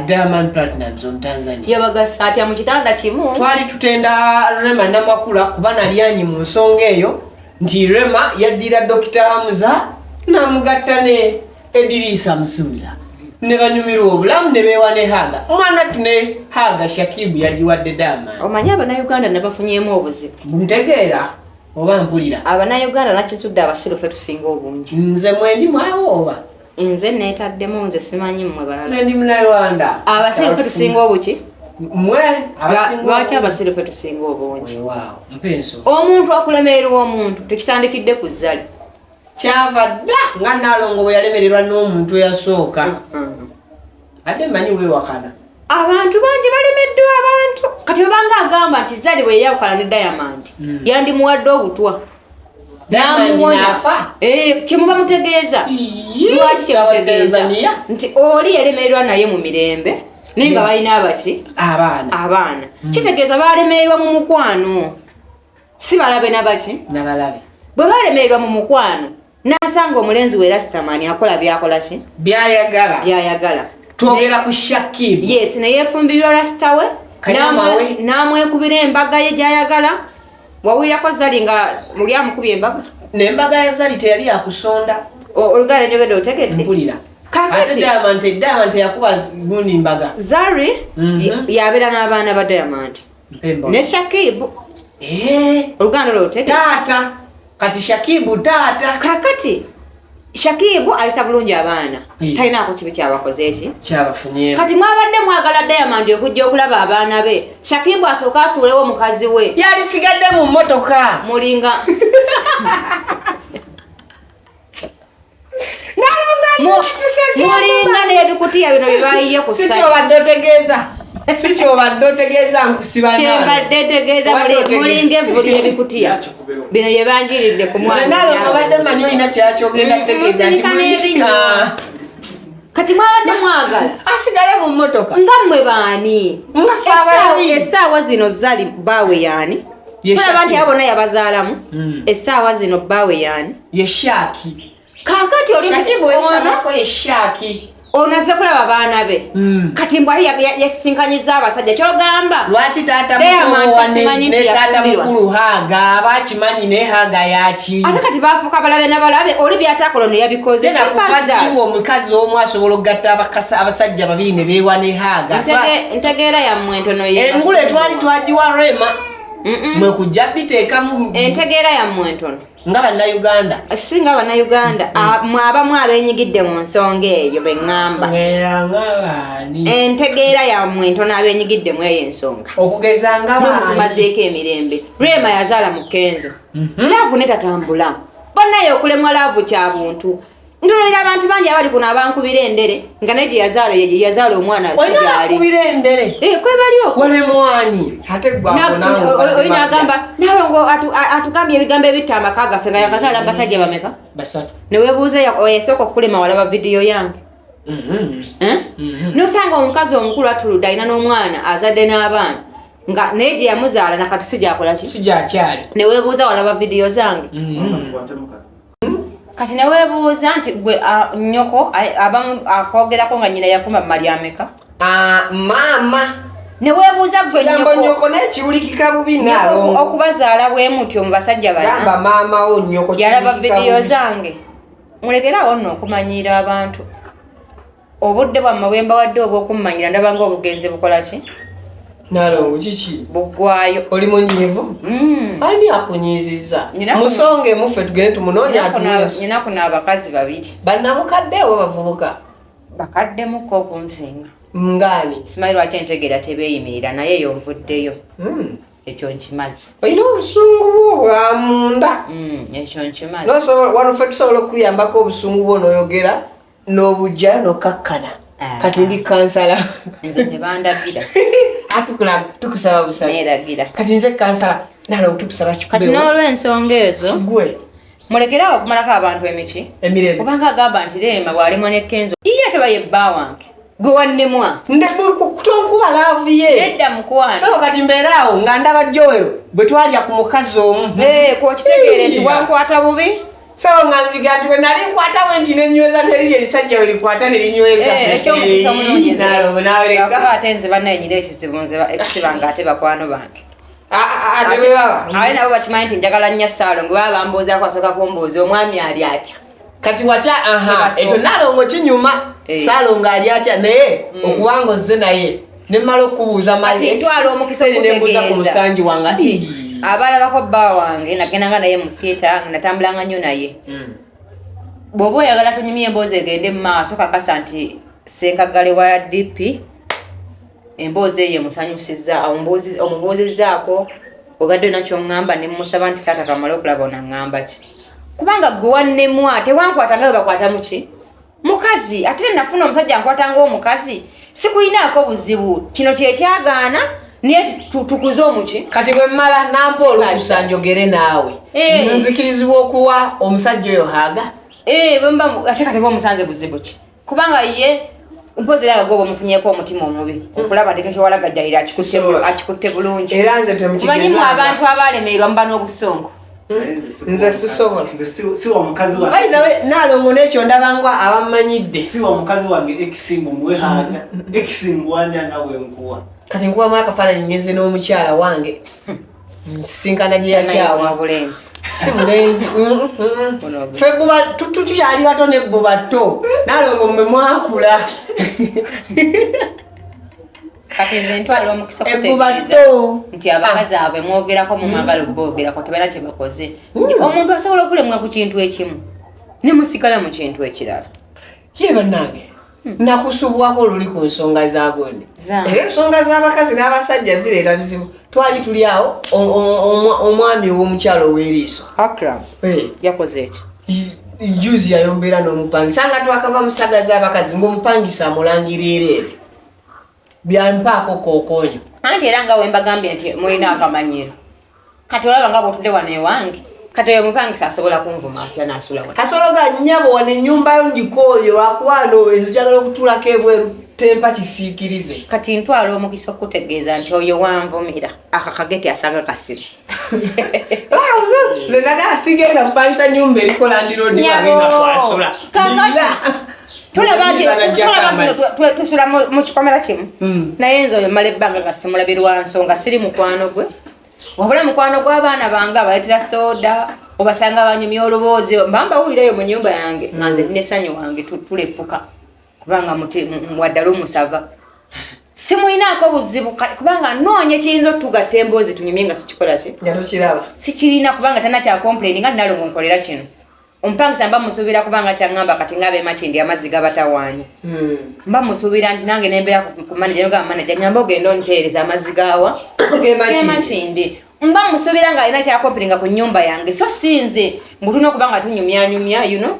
Diamond Platnumz omu Tanzania.
Yabagasa atya mu kitanda kimu?
Twali tutenda Rema Namakula kuba nalyanyi mu nsonga eyo nti Rema yaddira Dr Hamza namugatta ne Ediriisa Musuuza ne banyumirwa obulamu ne beewa ne haga mwana ttu ne haga Shakibu yagiwadde Diamond.
Omanyi Abannayuganda nabafunyemu obuzibu.
Ntegeera oba mpulira?
Abannayuganda nakizudde abasiru fe tusinga obungi.
Nze mwendi mwabo oba?
Nze neetaddemu, nze simanyi mmwe balala.
Nze ndi Munarwanda.
Abasiru fe tusinga obuki?
Mwe abasinga.
Lwaki abasiru fe tusinga obungi?
Weewaawo, mpa ensonga.
Omuntu akulemererwa omuntu tekitandikidde ku Zari.
Kyava dda nga Naalongo bwe yalemererwa n'omuntu eyasooka. Adde mmanyi weewakana.
Abantu bangi balemeddwa abantu. Kati obanga agamba nti Zari bwe yayawukana ne Diamond, yandimuwadde obutwa
Diamond
n'amuwona.
n'afa?
Eh, kyemuba mutegeeza,
Iye,
lwaki kyemutegeeza
Tanzania.
nti oli yalemererwa naye mu mirembe, naye nga balina abaki?
Abaana.
Abaana. Kitegeeza balemererwa mu mukwano, si balabe nabaki?
Nabalabe.
Bwe balemererwa mu mukwano, n'asanga omulenzi we Rastamani akola byakola ki?
Byayagala.
Byayagala.
Twogera ku Shakib.
Yes, neyeefumbirwa Rasita we.
Kanyama we.
N'amwekubira embaga ye gyayagala. Wawulirako Zali nga muli amukubye embaga?
Nembaga ya Zali teyali yakusonda.
Oluganda njogedde otegedde?
Mpulira.
Kakati-
Ate Diamond teyakuba gundi mbaga.
Zari yabeera n'abaana ba Diamond
Mpemba.
ne Shakibu.
Eh,
oluganda olwo otegedde?
Taata kati Shakibu taata.
Kakati Shakibu ayisa bulungi abaana. Talinaako kibi kyabakoze eki.
Kyabafunyeemu.
Kati mwabadde mwagala Diamond okujja okulaba abaana be, Shakibu asooka asuulewo mukazi we.
Yalisigadde mu mmotoka.
Mulinga mulinga n'ebikutiya bino bye bayiye ku
Si
site.
kyobadde otegeeza, si kyobadde otegeeza, nkusiba.
Kyembadde ntegeeza,
Obadde otegeeza.
mulinga evvu ly'ebikutiya bino bye banjiridde ku
Nze
mwana.
Nalongo obadde manyi olina kyakyogenda kutegeeza nti
Musirika n'ebinyo. Kati mwabadde mwagala
asigale mu mmotoka.
Nga mmwe baani?
Nga ffe abalabi.
Essaawa zino Zali bbaawe yaani?
Ye
Tulaba nti
Shakira.
abo bonna yabazaalamu. Essaawa zino bbaawe yaani?
Ye Shaki.
Kaakati
Shakibu
ono
wesamako ye Shaki.
Ono azze kulaba baana be. Kati mbw ali yasisinkanyiza abasajja kyogamba.
Lwaki taata
Diamond
mukulu wa
takimanyi
ne
nti
taata
yafumbirwa.
mukulu Haga aba akimanyi ne Haga yaki.
Ate kati bafuuka balabe na balabe, oli byatakola ono yabikoze.
Tena
Simple as
kuva
that.
ddi omukazi omu asobola okugatta abasajja babiri ne beewa ne Haga?
Ntegeera yammwe entono ye.
Engule twali twagiwa Rema. Mwe kujja biteekamu
Entegeera yammwe entono.
nga Bannayuganda.
Si nga Bannayuganda, mwe abamu abeenyigidde mu nsonga eyo be ŋŋamba. Entegeera yammwe entono abeenyigidde mu eyo ensonga.
Okugeza nga
Mwe
baani?
mutumazeeko emirembe. Rema yazaala mu Kenzo. Laavu ne tatambula. Bannaye okulemwa laavu kya buntu. Ntunuulira abantu bangi abali kuno abankubira endere nga naye gye yazaala ye yazaala omwana si
Olina
gy'ali.
abakubira endere?
Kwe bali okwo.
Walemwani? Ate gwe ako naawe obadde
Oli n'agamba, Nalongo atugambye ebigambo ebitta amaka gaffe nga yakazaala abasajja bameka?
Basatu.
Ne weebuuza oyo yasooka okukulema walaba vidiyo yange. N'osanga omukazi omukulu atuludde alina n'omwana azadde n'abaana nga naye gye yamuzaala nakati si gy'akola ki?
Si gy'akyali.
Ne weebuuza walaba vidiyo zange. Kati ne weebuuza nti gwe, nnyoko, abamu akwogerako nga nnyina yafumba mu malya ameka?
Maama.
Ne weebuuza gwe
Kigambo
nnyoko.
nnyoko naye kiwulikika bubi
Nnyoko
Nalongo.
okubazaala bwe mutyo mu basajja bana.
Gamba maama wo nnyoko
Yalaba
kiwulikika
vidiyo
bubi.
zange. Mulekere awo nno okumanyiira abantu. Obudde bwammwe bwe mbawadde obw'okummanyira ndaba ng'obugenzi bukola ki?
Nalongo kiki?
Buggwayo.
Oli munyiivu? Ani akunyiizizza? Musonge muffe tugende tumunoonye atuwe.
Nina kuno abakazi babiri.
Bannamukadde oba bavubuka?
Bakaddemuko okunsinga.
Ngaani?
Simanyi lwaki entegeera tebeeyimirira naye eyo nvuddeyo. Ekyo nkimaze.
Olina obusungu bwo bwa munda.
Ekyo nkimaze.
N'osobola, wano ffe tusobola okukuyambako obusungu bwo n'oyogera n'obujjayo n'okkakkana. Kati ndi kansala.
Nze tebandagira.
Atukula, tukusaba busabe.
Neeragira.
Kati nze kansala, Nalongo tukusaba kikube.
Kati n'olw'ensonga ezo,
Kigwe.
Mulekere awo okumalako abantu emiki.
Emirembe.
Kubanga agamba nti Rema bw'alemwa ne Kenzo, iye ate baye bba wange. Gwe wannemwa.
Nde kutonkuba laavu ye.
Nedda mukwano.
So kati mbeera awo nga ndaba Joel bwe twalya ku mukazi omu.
Kw'okitegeere nti wankwata bubi.
So nga nziga nti bwe nali nkwata bwe nti nenyweza neriri erisajja we likwata ne linyweza.
Eky'omukisa omulungi nze.
Nalongo naawe leka.
Lwakuba ate nze bannaye nyina ekizibu nze ekisiba nga ate bakwano bange.
Ate bwe baba.
Ate nabo bakimanyi nti njagala nnyo Ssaalongo, baba bambuuzaako asooka kumbuuza omwami ali atya.
Kati watya, aha,
Kibasooka.
ekyo Nalongo kinyuma. Ssaalongo ali atya naye okubanga ozze naye ne mmala okubuuza
Kati
my ex,
ntwala omukisa
then ne mbuuza ku
okutegeeza
musanji wange
nti
ati,
abalabako bba wange nagendanga naye mu theatre, nga natambulanga nnyo naye. Bw'oba oyagala tunyumye emboozi egende mu maaso, kakasa nti Ssenkaggale wa DP emboozi eyo emusanyusizza, omubuuzizzaako obadde olina ky'oŋŋamba ne mmusaba nti taata kamale okulaba ono aŋŋamba ki. Kubanga gwe wannemwa, tewankwata nga bwe bakwata mu ki? Mukazi, ate nafuna omusajja ankwata ng'omukazi, sikuyinaako buzibu. Kino kye kyagaana, naye tukuze omuki.
Kati bwe mmala nampa olukusa njogere naawe. Nzikirizibwa okuwa omusajja oyo Haga?
Bwe mba ate kati oba omusanze buzibu ki? Kubanga ye mpozi era nga gwe omufunyeeko omutima omubi. Okulaba nti ekyo kyewalagajjalira akikutte bulungi.
Era nze temukigezanga.
Omanyi mu abantu abalemererwa muba n'obusongo.
Nze sisobola.
Nze si wa mukazi wange.
By the way, Nalongo n'ekyo ndaba nga abamanyidde.
Si wa mukazi wange ex mumuwe Haga. Ex nguwanja nga bwe nkuwa.
Kati nkuwamu akafaananyi ngenze n'omukyala wange. Nsisinkana gye yakyawa.
Ono bulenzi.
Si bulenzi. Ffe bbuba, tukyali bato ne bbuba tto. Nalongo mmwe mwakula.
Kati nze ntwala omukisa
Ebbuba
okutegeeza
tto.
nti abakazi abo mwogerako mu mwagala okuboogerako tebalina kye bakoze. Omuntu asobola okulemwa ku kintu ekimu ne musigala mu kintu ekirala.
Ye bannange, nakusubwako oluli ku nsonga za gundi.
Zange.
Era ensonga z'abakazi n'abasajja zireeta bizibu. Twali tuli awo, omwami ow'omukyalo ow'eriiso.
Akram. Yakoze eki?
Juzi yayombeera n'omupangisa nga twakava mu saga z'abakazi ng'omupangisa amulangira ereere. Byampaako kookoonyo.
Anti era nga bwe mbagambye nti mulina akamanyiro. Kati olaba nga bw'otudde wano ewange, kati oyo omupangisa asobola kunvuma atya n'asula wano?
Kasolo ga nnyabo wano ennyumba yo ndikooye lwakuba wano enzijagala okutuulako ebweru tempa kisiikirize.
Kati ntwala omukisa okutegeeza nti oyo wanvumira akakageti asanga kasiru.
Nze naga sigenda kupangisa nnyumba eriko landiroodi wange
Nnyabo,
nga kwasula.
Kakati
Nina.
Tulaba nti tusula mu kikomera kimu. Naye nze oyo mala ebbanga nga simulabirwa nsonga, siri mukwano gwe, wabula mukwano gw'abaana bange abaleetera soda, obasanga banyumya oluboozi, mba mbawulirayo mu nyumba yange nga nze nessanyu wange tulepuka kubanga waddala omusava simulinaako buzibu, kubanga noonya ekiyinza otugatta emboozi tunyumye nga sikikola ki sikirina, kubanga tana kya complain nga nalongo nkolera kino ompangisa mba musuubira kubanga kyaŋŋamba kati nga ab'emakindi amazzi gabatawaanya. Mba musuubira nange nembeera ku manager, nogamba manager nyamba ogenda onteereza amazzi gaawa gemakindi. Mba musuubira nga alina kyakompiringa ku nnyumba yange, so sinze mbu tulina okuba nga tunyumyanyumya, you know.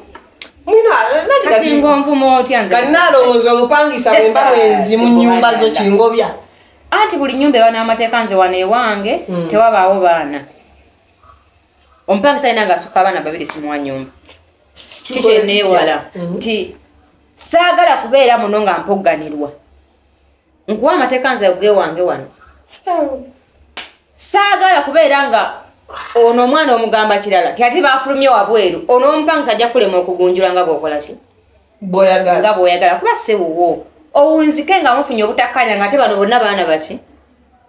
Kati ng'onvuma otya nze?
Kati naalowooza omupangisa bwemba mwenzi mu nnyumba zo kingobya.
Anti buli nnyumba eba n'amateeka. Nze wano ewange tewabaawo baana. Omupangisa alina nga asukka abaana babiri simuwa nyumba. Kikyeneewala nti saagala kubeera muno nga mpogganirwa. Nkuwa amateeka nze gewange wano. Saagala kubeera nga ono omwana omugamba kirala ti ate bafulumye wabweru, ono omupangisa ajja kulema okugunjula nga bw'okola ki nga bw'oyagala, kuba sewuwo owunzike nga mufunye obutakkanya nga ate bano bonna baana baki,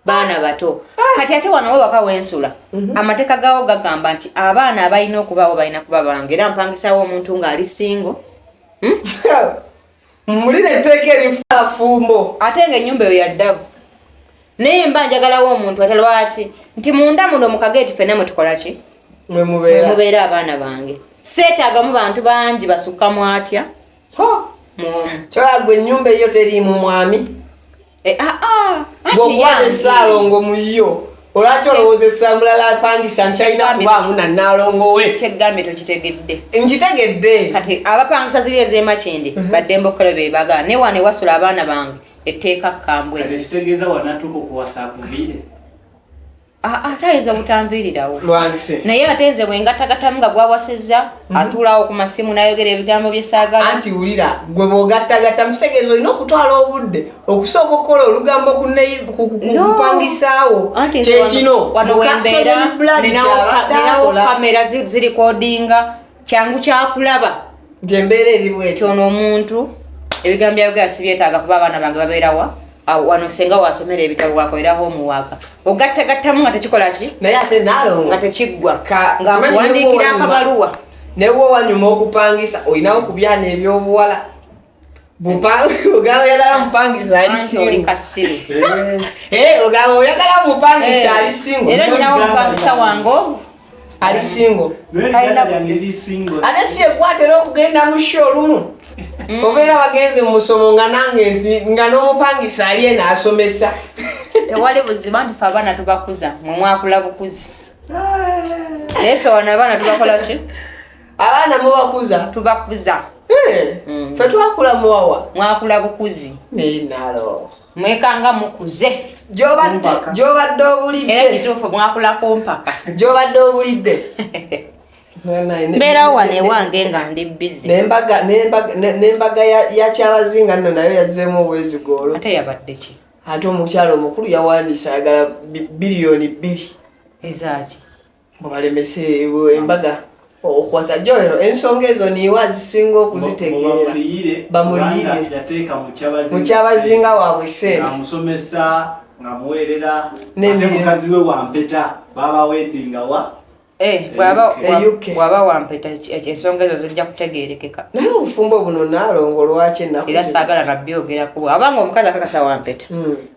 baana bato. Kati ate wano wewaka wensula, amateeka gaawo gagamba nti abaana abalina okubaawo balina kuba bange, era mpangisawo omuntu ng'ali single.
Mulira etteeka erifumbo.
Ate nga ennyumba eyo yaddabu, naye mba njagalawo omuntu ate lwaki nti munda muno mu kageeti ffenna mwe tukola ki, mwemubeera abaana bange. Seetaagamu bantu bangi basukkamu atya mwomu.
Kyola gwe ennyumba eyo teriimu mwami. Bw'okuba ne Ssaalongo mu yo, olwaki olowoozesa mulala apangisa nti talina kubaamu na nnaalongo we?
Kyegambye tokitegedde.
Nkitegedde.
Kati abapangisa ziri ez'emakindi baddembe okukola bye baagala, naye wano ewasula abaana bange etteeka kkambwe.
Kati kitegeeza wanatuuka okuwasa akuviire?
Ate ayinza obutanviirirawo.
Lwansi.
Naye ate nze bwe ngattagattamu nga gwawasizza, atuulaawo ku masimu n'ayogera ebigambo bye saagala.
Anti wulira, gwe bw'ogattagatta mukitegeeza olina okutwala obudde okusooka okukola olugambo ku
No.
kupangisaawo.
Anti nze
Kyekino
wano wembeera ninawo kamera zirikodinga, kyangu kyakulaba
nti embeera eri bweti.
Nti ono omuntu ebigambo byayogera sibyetaaga, kuba abaana bange babeerawa wano, senga wasomera ebitabo, wakolera homework, ogattagattamu nga tekikola ki,
Naye ate naalongo
nga tekiggwa nga
simanyi
nkuwandiikira
ne bw'owanyuma-
akabaluwa.
Ne bwowanyuma okupangisa olinawo ku byana ebyobuwala. Ogamba oyagala mupangisa ali
Anti oli
single.
kasiru.
Eh, ogamba oyagala mupangisa ali single.
Era nyinawo omupangisa wange ogwo.
Ali single.
Talina buzibu.
Liri single.
Ate si egwatera okugenda mu show olumu obeera wagenze mu musomo nga nange nga n'omupangisa ali eno asomesa.
Tewali buzibu, anti fe abaana tubakuza, mwe mwakula bukuzi, naye ffe wano abaana tubakola ki?
Abaana mubakuza?
Tubakuza.
Eh, fe twakula muwawa.
Mwakula bukuzi.
Naye nalo
Mwekanga mukuze.
Kumpaka.
Gyobadde
Era
obulidde.
kituufu, mwakulako mpaka.
Gyobadde obulidde.
Mbeerawo wano ewange nga ndi busy.
N'embaga ya Kyabazinga nno nayo yazzeemu obwezigoolo.
Ate yabadde ki?
Ate omukyalo omukulu yawandiise ayagala 2 biliyoni.
Ezaaki?
Mubalemese embaga okuwasa joero, ensonga ezo niiwe azisinga okuzitegeera.
Bamuliyire.
Bamuliyire.
Kubanga yateeka mu
Mukyabazinga waabwe sente.
Ng'amusomesa, ng'amuweerera, ate
N'emirimu.
mukazi we wampeta baba weddinga wa
Eh, bw'aba
UK.
UK.
Bw'aba wampeta, ensonga ezo zijja kutegeerekeka.
Naye obufumbo buno naalongo lwaki ennaku
Era
zino?
saagala nabyogerako. Abanga omukazi akakasa wampeta,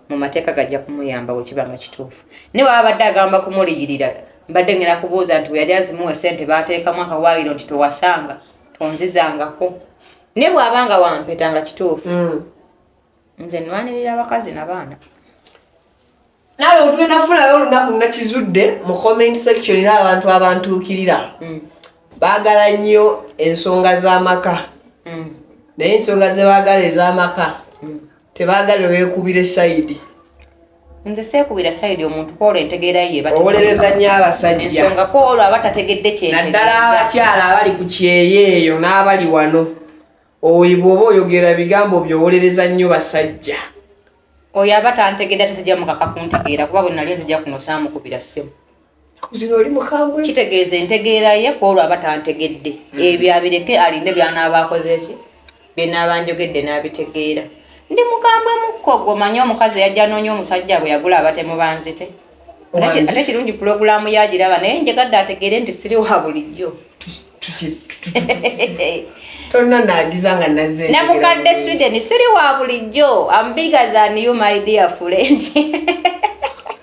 mu mateeka gajja kumuyamba bwe kiba nga kituufu. Naye bwaba badde agamba kumuliyirira, mbadde ngenda kubuuza nti bwe yali azimuwa sente baateekamu akawaayiro nti towasanga tonzizangako? Naye bw'abanga wampeta nga kituufu, nze nwanirira abakazi nabaana.
Naawe tugenda kufunayo olunaku. Nakizudde mu comment section n'abantu abantuukirira baagala nnyo ensonga z'amaka, naye ensonga ze baagala ez'amaka tebaagala weekubira e side.
Nze seekubira side. Omuntu kwolwo entegeera ye eba
Owolereza nnyo abasajja.
Ensonga kwolwo aba tategedde
Naddala
kyentegeeza.
abakyala abali ku kyeyo eyo n'abali wano, oyo bw'oba oyogera bigambo byowolereza nnyo basajja.
Oyo aba tantegedde ate sijja mukaka kuntegeera, kuba bwe nali nzija kuno saamukubira ssimu.
Zino oli mukambwe.
Kitegeeza entegeera ye kwolwo aba tantegedde, ebyo abireke alinde byanaaba akoze ki. Bye naaba njogedde n'abitegeera. Ndi mukambwe mukko gwe omanyi omukazi eyajja anoonya omusajja bwe yagula abatemu banzite. Ate kirungi pulogulaamu yagiraba naye njagadde ategeere nti siri wa bulijjo.
Tolina naagiza nga nazze.
Namukadde Sweden siri wa bulijjo. I'm bigger than you my dear friend.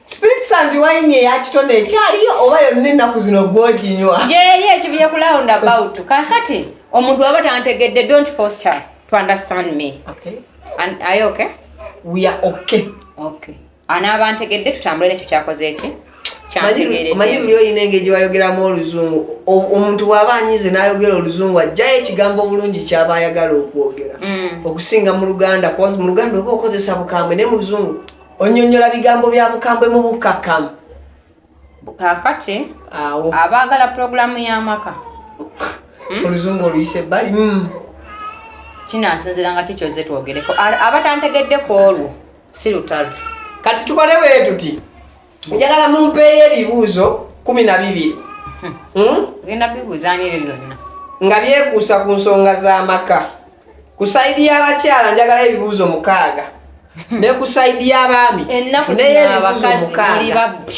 Spirits and wine eyakitone ekyaliyo oba yonna ennaku zino gwoginywa?
Gyeri ekibye ku round about. Kakati omuntu aba tantegedde, don't force her to understand me.
Okay.
And are you okay?
We are okay.
Okay. Anaaba ntegedde tutambule nekyo kyakoze eki
Omanyi buli olina engeri gyewayogeramu oluzungu. Omuntu bw'aba anyize n'ayogera oluzungu ajjayo ekigambo bulungi ky'aba ayagala okwogera okusinga mu Luganda, cause mu Luganda oba okozesa bukambwe, naye mu luzungu onyonyola bigambo bya bukambwe mu bukkakkamu.
Kakati
awo
abaagala pulogulaamu y'amaka
oluzungu oluyisa ebbali.
Kinasinzira nga kikyoze twogereko. Abatantegedde ku olwo si lutalo.
Kati tukole bwe tuti, njagala mumpeeyo ebibuuzo 12.
Genda bibuuzaani ebyo byonna?
Nga byekuusa ku nsonga z'amaka. Ku side y'abakyala njagala ebibuuzo 6, ne ku side y'abaami
ennaku
nfuneyo
zino
ebibuuzo
abakazi muli
6.
babbi.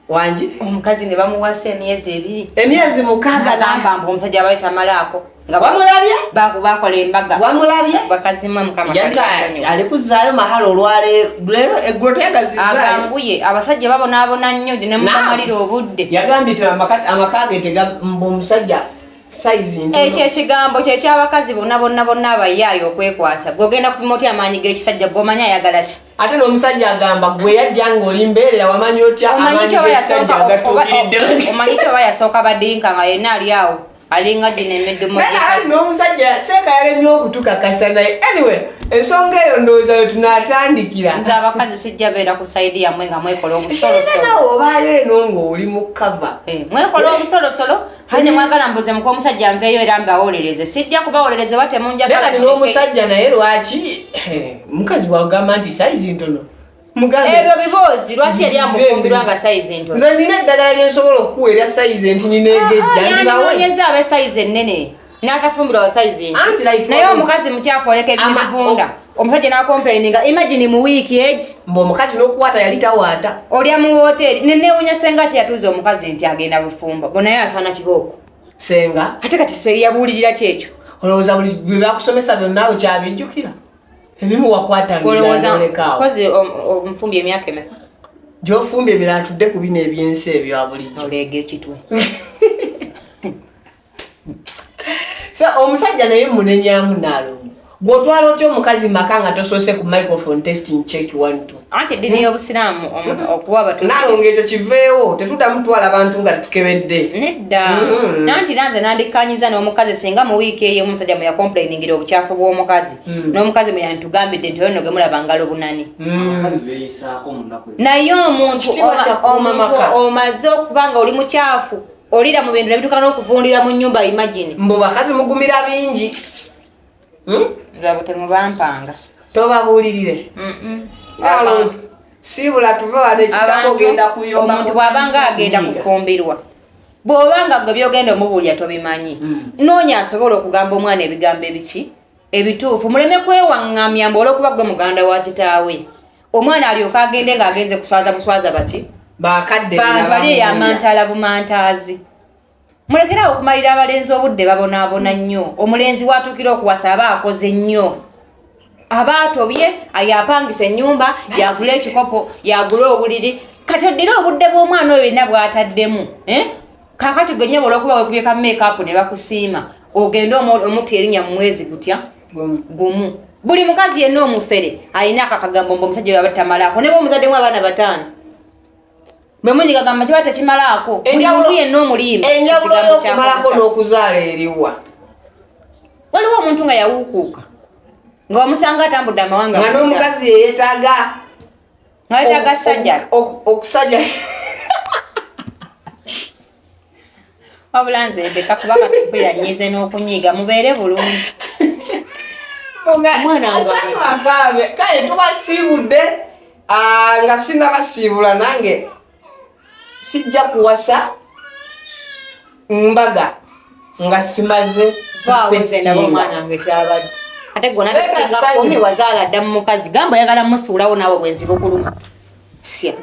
Wangi?
Omukazi ne bamuwasa emyezi 2.
Emyezi 6.
Nagamba mbu omusajja abali tamalaako nga
Wamulabye?
bakola embaga.
Wamulabye?
Bakazimwe Mukama
Yaza
kasonyiwe.
ali kuzzaayo mahala olwaleero, leero eggulo teyagazizaayo.
Aganguye, abasajja babonaabona nnyo ne mutamalira obudde.
Yagambye ti amaka ge mbu omusajja sayizi ntono.
Ekyo ekigambo kyekyabakazi bonna bonna bonna abayaayo okwekwasa. Gwe ogenda kupima otya amaanyi g'ekisajja gwe omanyi ayagala ki?
Ate n'omusajja agamba gwe yajja ng'oli mbeerera, wamanyi otya
Omanyi
amaanyi
kyoba
g'ekisajja
yasooka
agatuukiridde?
Omanyi kyoba yasooka badinka nga yenna ali awo alinga gino emiddumo.
Naye ali n'omusajja seeka yalemye okutukakasa, naye anyway ensonga eyo ndowooza we tunaatandikira.
Nze abakazi sijja beera ku side yammwe nga mwekola
Kiina
obusolosolo.
nawe obaayo eno ng'oli mu kava.
Mwekola obusolosolo ate nemwagala mbuze muka omusajja nveeyo era mbawolereze. Sijja kubawolereze wa
Naye
temunjagala.
kati n'omusajja naye lwaki mukazi bwagamba nti sayizi ntono mugambe
Ebyo biboozi. Lwaki yali amufumbirwa nga sayizi ntono?
Nze nina eddagala lyensobola okukuwa erya sayizi entini n'egejja ndibawe.
Yandinoonyeza ab'esayizi ennene n'atafumbirwa wa sayizi ntono.
Anti like
Naye omukazi mukyafu oleka ebintu bivunda, omusajja n'acomplaininga. Imagine mu wiiki egi
Mbu omukazi n'okuwaata yali tawaata.
Olya mu woteeri. Nenewunya senga teyatuuza omukazi nti agenda bufumbo bo, naye asaana kibooko.
Senga.
Ate kati se yabuulirira ki ekyo?
Olowooza buli bwe bakusomesa byonna okyabijjukira? Ebimu
Olowooza
wakwatangiralekaawo.
Kozi omufumbye emyaka emeka?
Gyofumbye emirala, tudde ku bino ebyensi ebya bulijjo.
Oleega ekitwe.
So omusajja naye munenyamu. Naalongo, gw'otwala otya omukazi maka nga tosoose ku microphone testing, check one two?
Anti eddiini y'obusiraamu okuwa abatuufu.
Naalongo, ekyo kiveewo, tetuddamu twala abantu nga tetukebedde.
Nedda. Nanti nanze nandikkanyiza n'omukazi singa mu wiiki eyo omusajja mwe yacomplainingira obukyafu bw'omukazi, n'omukazi mwe yantugambidde nti oyo nno ge mulaba ngalo bunani.
Abakazi beeyisaako mu nnaku ezo.
Naye omuntu
Kitiibwa kya kuuma
omuntu
maka.
omaze okuba nga oli mukyafu, olira mu bintu nebituuka n'okuvundira mu nnyumba, imagine.
Mbu bakazi mugumira bingi. Hmm?
Lwabo temubampanga.
Tobabuulirire. Naalongo, siibula tuve wano, ekiddako
Abantu,
ogenda kuyomba.
omuntu bw'abanga agenda kufumbirwa, bw'obanga gwe byogenda omubuulira tobimanyi, noonya asobola okugamba omwana ebigambo ebiki ebituufu. Muleme kwewaŋŋamya mbu olw'okuba gwe muganda wa kitaawe, omwana alyoke agende ng'agenze kuswaza buswaza baki
Bakadde.
Bantu ali eyamantaala bumantaazi. Mulekerawo okumalira abalenzi obudde, babonaabona nnyo. Omulenzi watuukira okuwasa aba akoze nnyo, aba atobye, yapangisa ennyumba, yagula ekikopo, yagula obuliri. Kati oddire obudde bw'omwana oyo yenna bw'ataddemu, eh? Kakati gwe nnyabo olwokuba wekubye ka makeup ne bakusiima, ogende omutta erinnya mu mwezi gutya? Gumu. Buli mukazi yenna omufere alina akakagambo mbu omusajja oyo aba tamalaako, ne bwomuzaddemu abaana 5, bwe munyigagamba kiba tekimalaako. Buli muntu yenna omulimba
Enjawulo
ekigambo
y'okumalako
kyakozesa.
n'okuzaala eriwa?
Waliwo omuntu nga yawuukuuka nga wamusanga atambudde amawanga
Nga n'omukazi yeyeetaaga
nga yetaaga sajja.
Okusajja.
Wabula nze ndeka kuba katumpulira nyize n'okunyiiga. Mubeere bulungi. Omwana wange.
Asanyu akaabe. Kale tubasiibudde. Nga sinabasiibula, nange sijja kuwasa mbaga. Nga simaze
Vaawo omwana wange kyabadde. Ate gwe onatesitinga kumi wazaala dda mu mukazi. Gamba oyagala musuulawo naawe bwenzi bukuluma. Sya.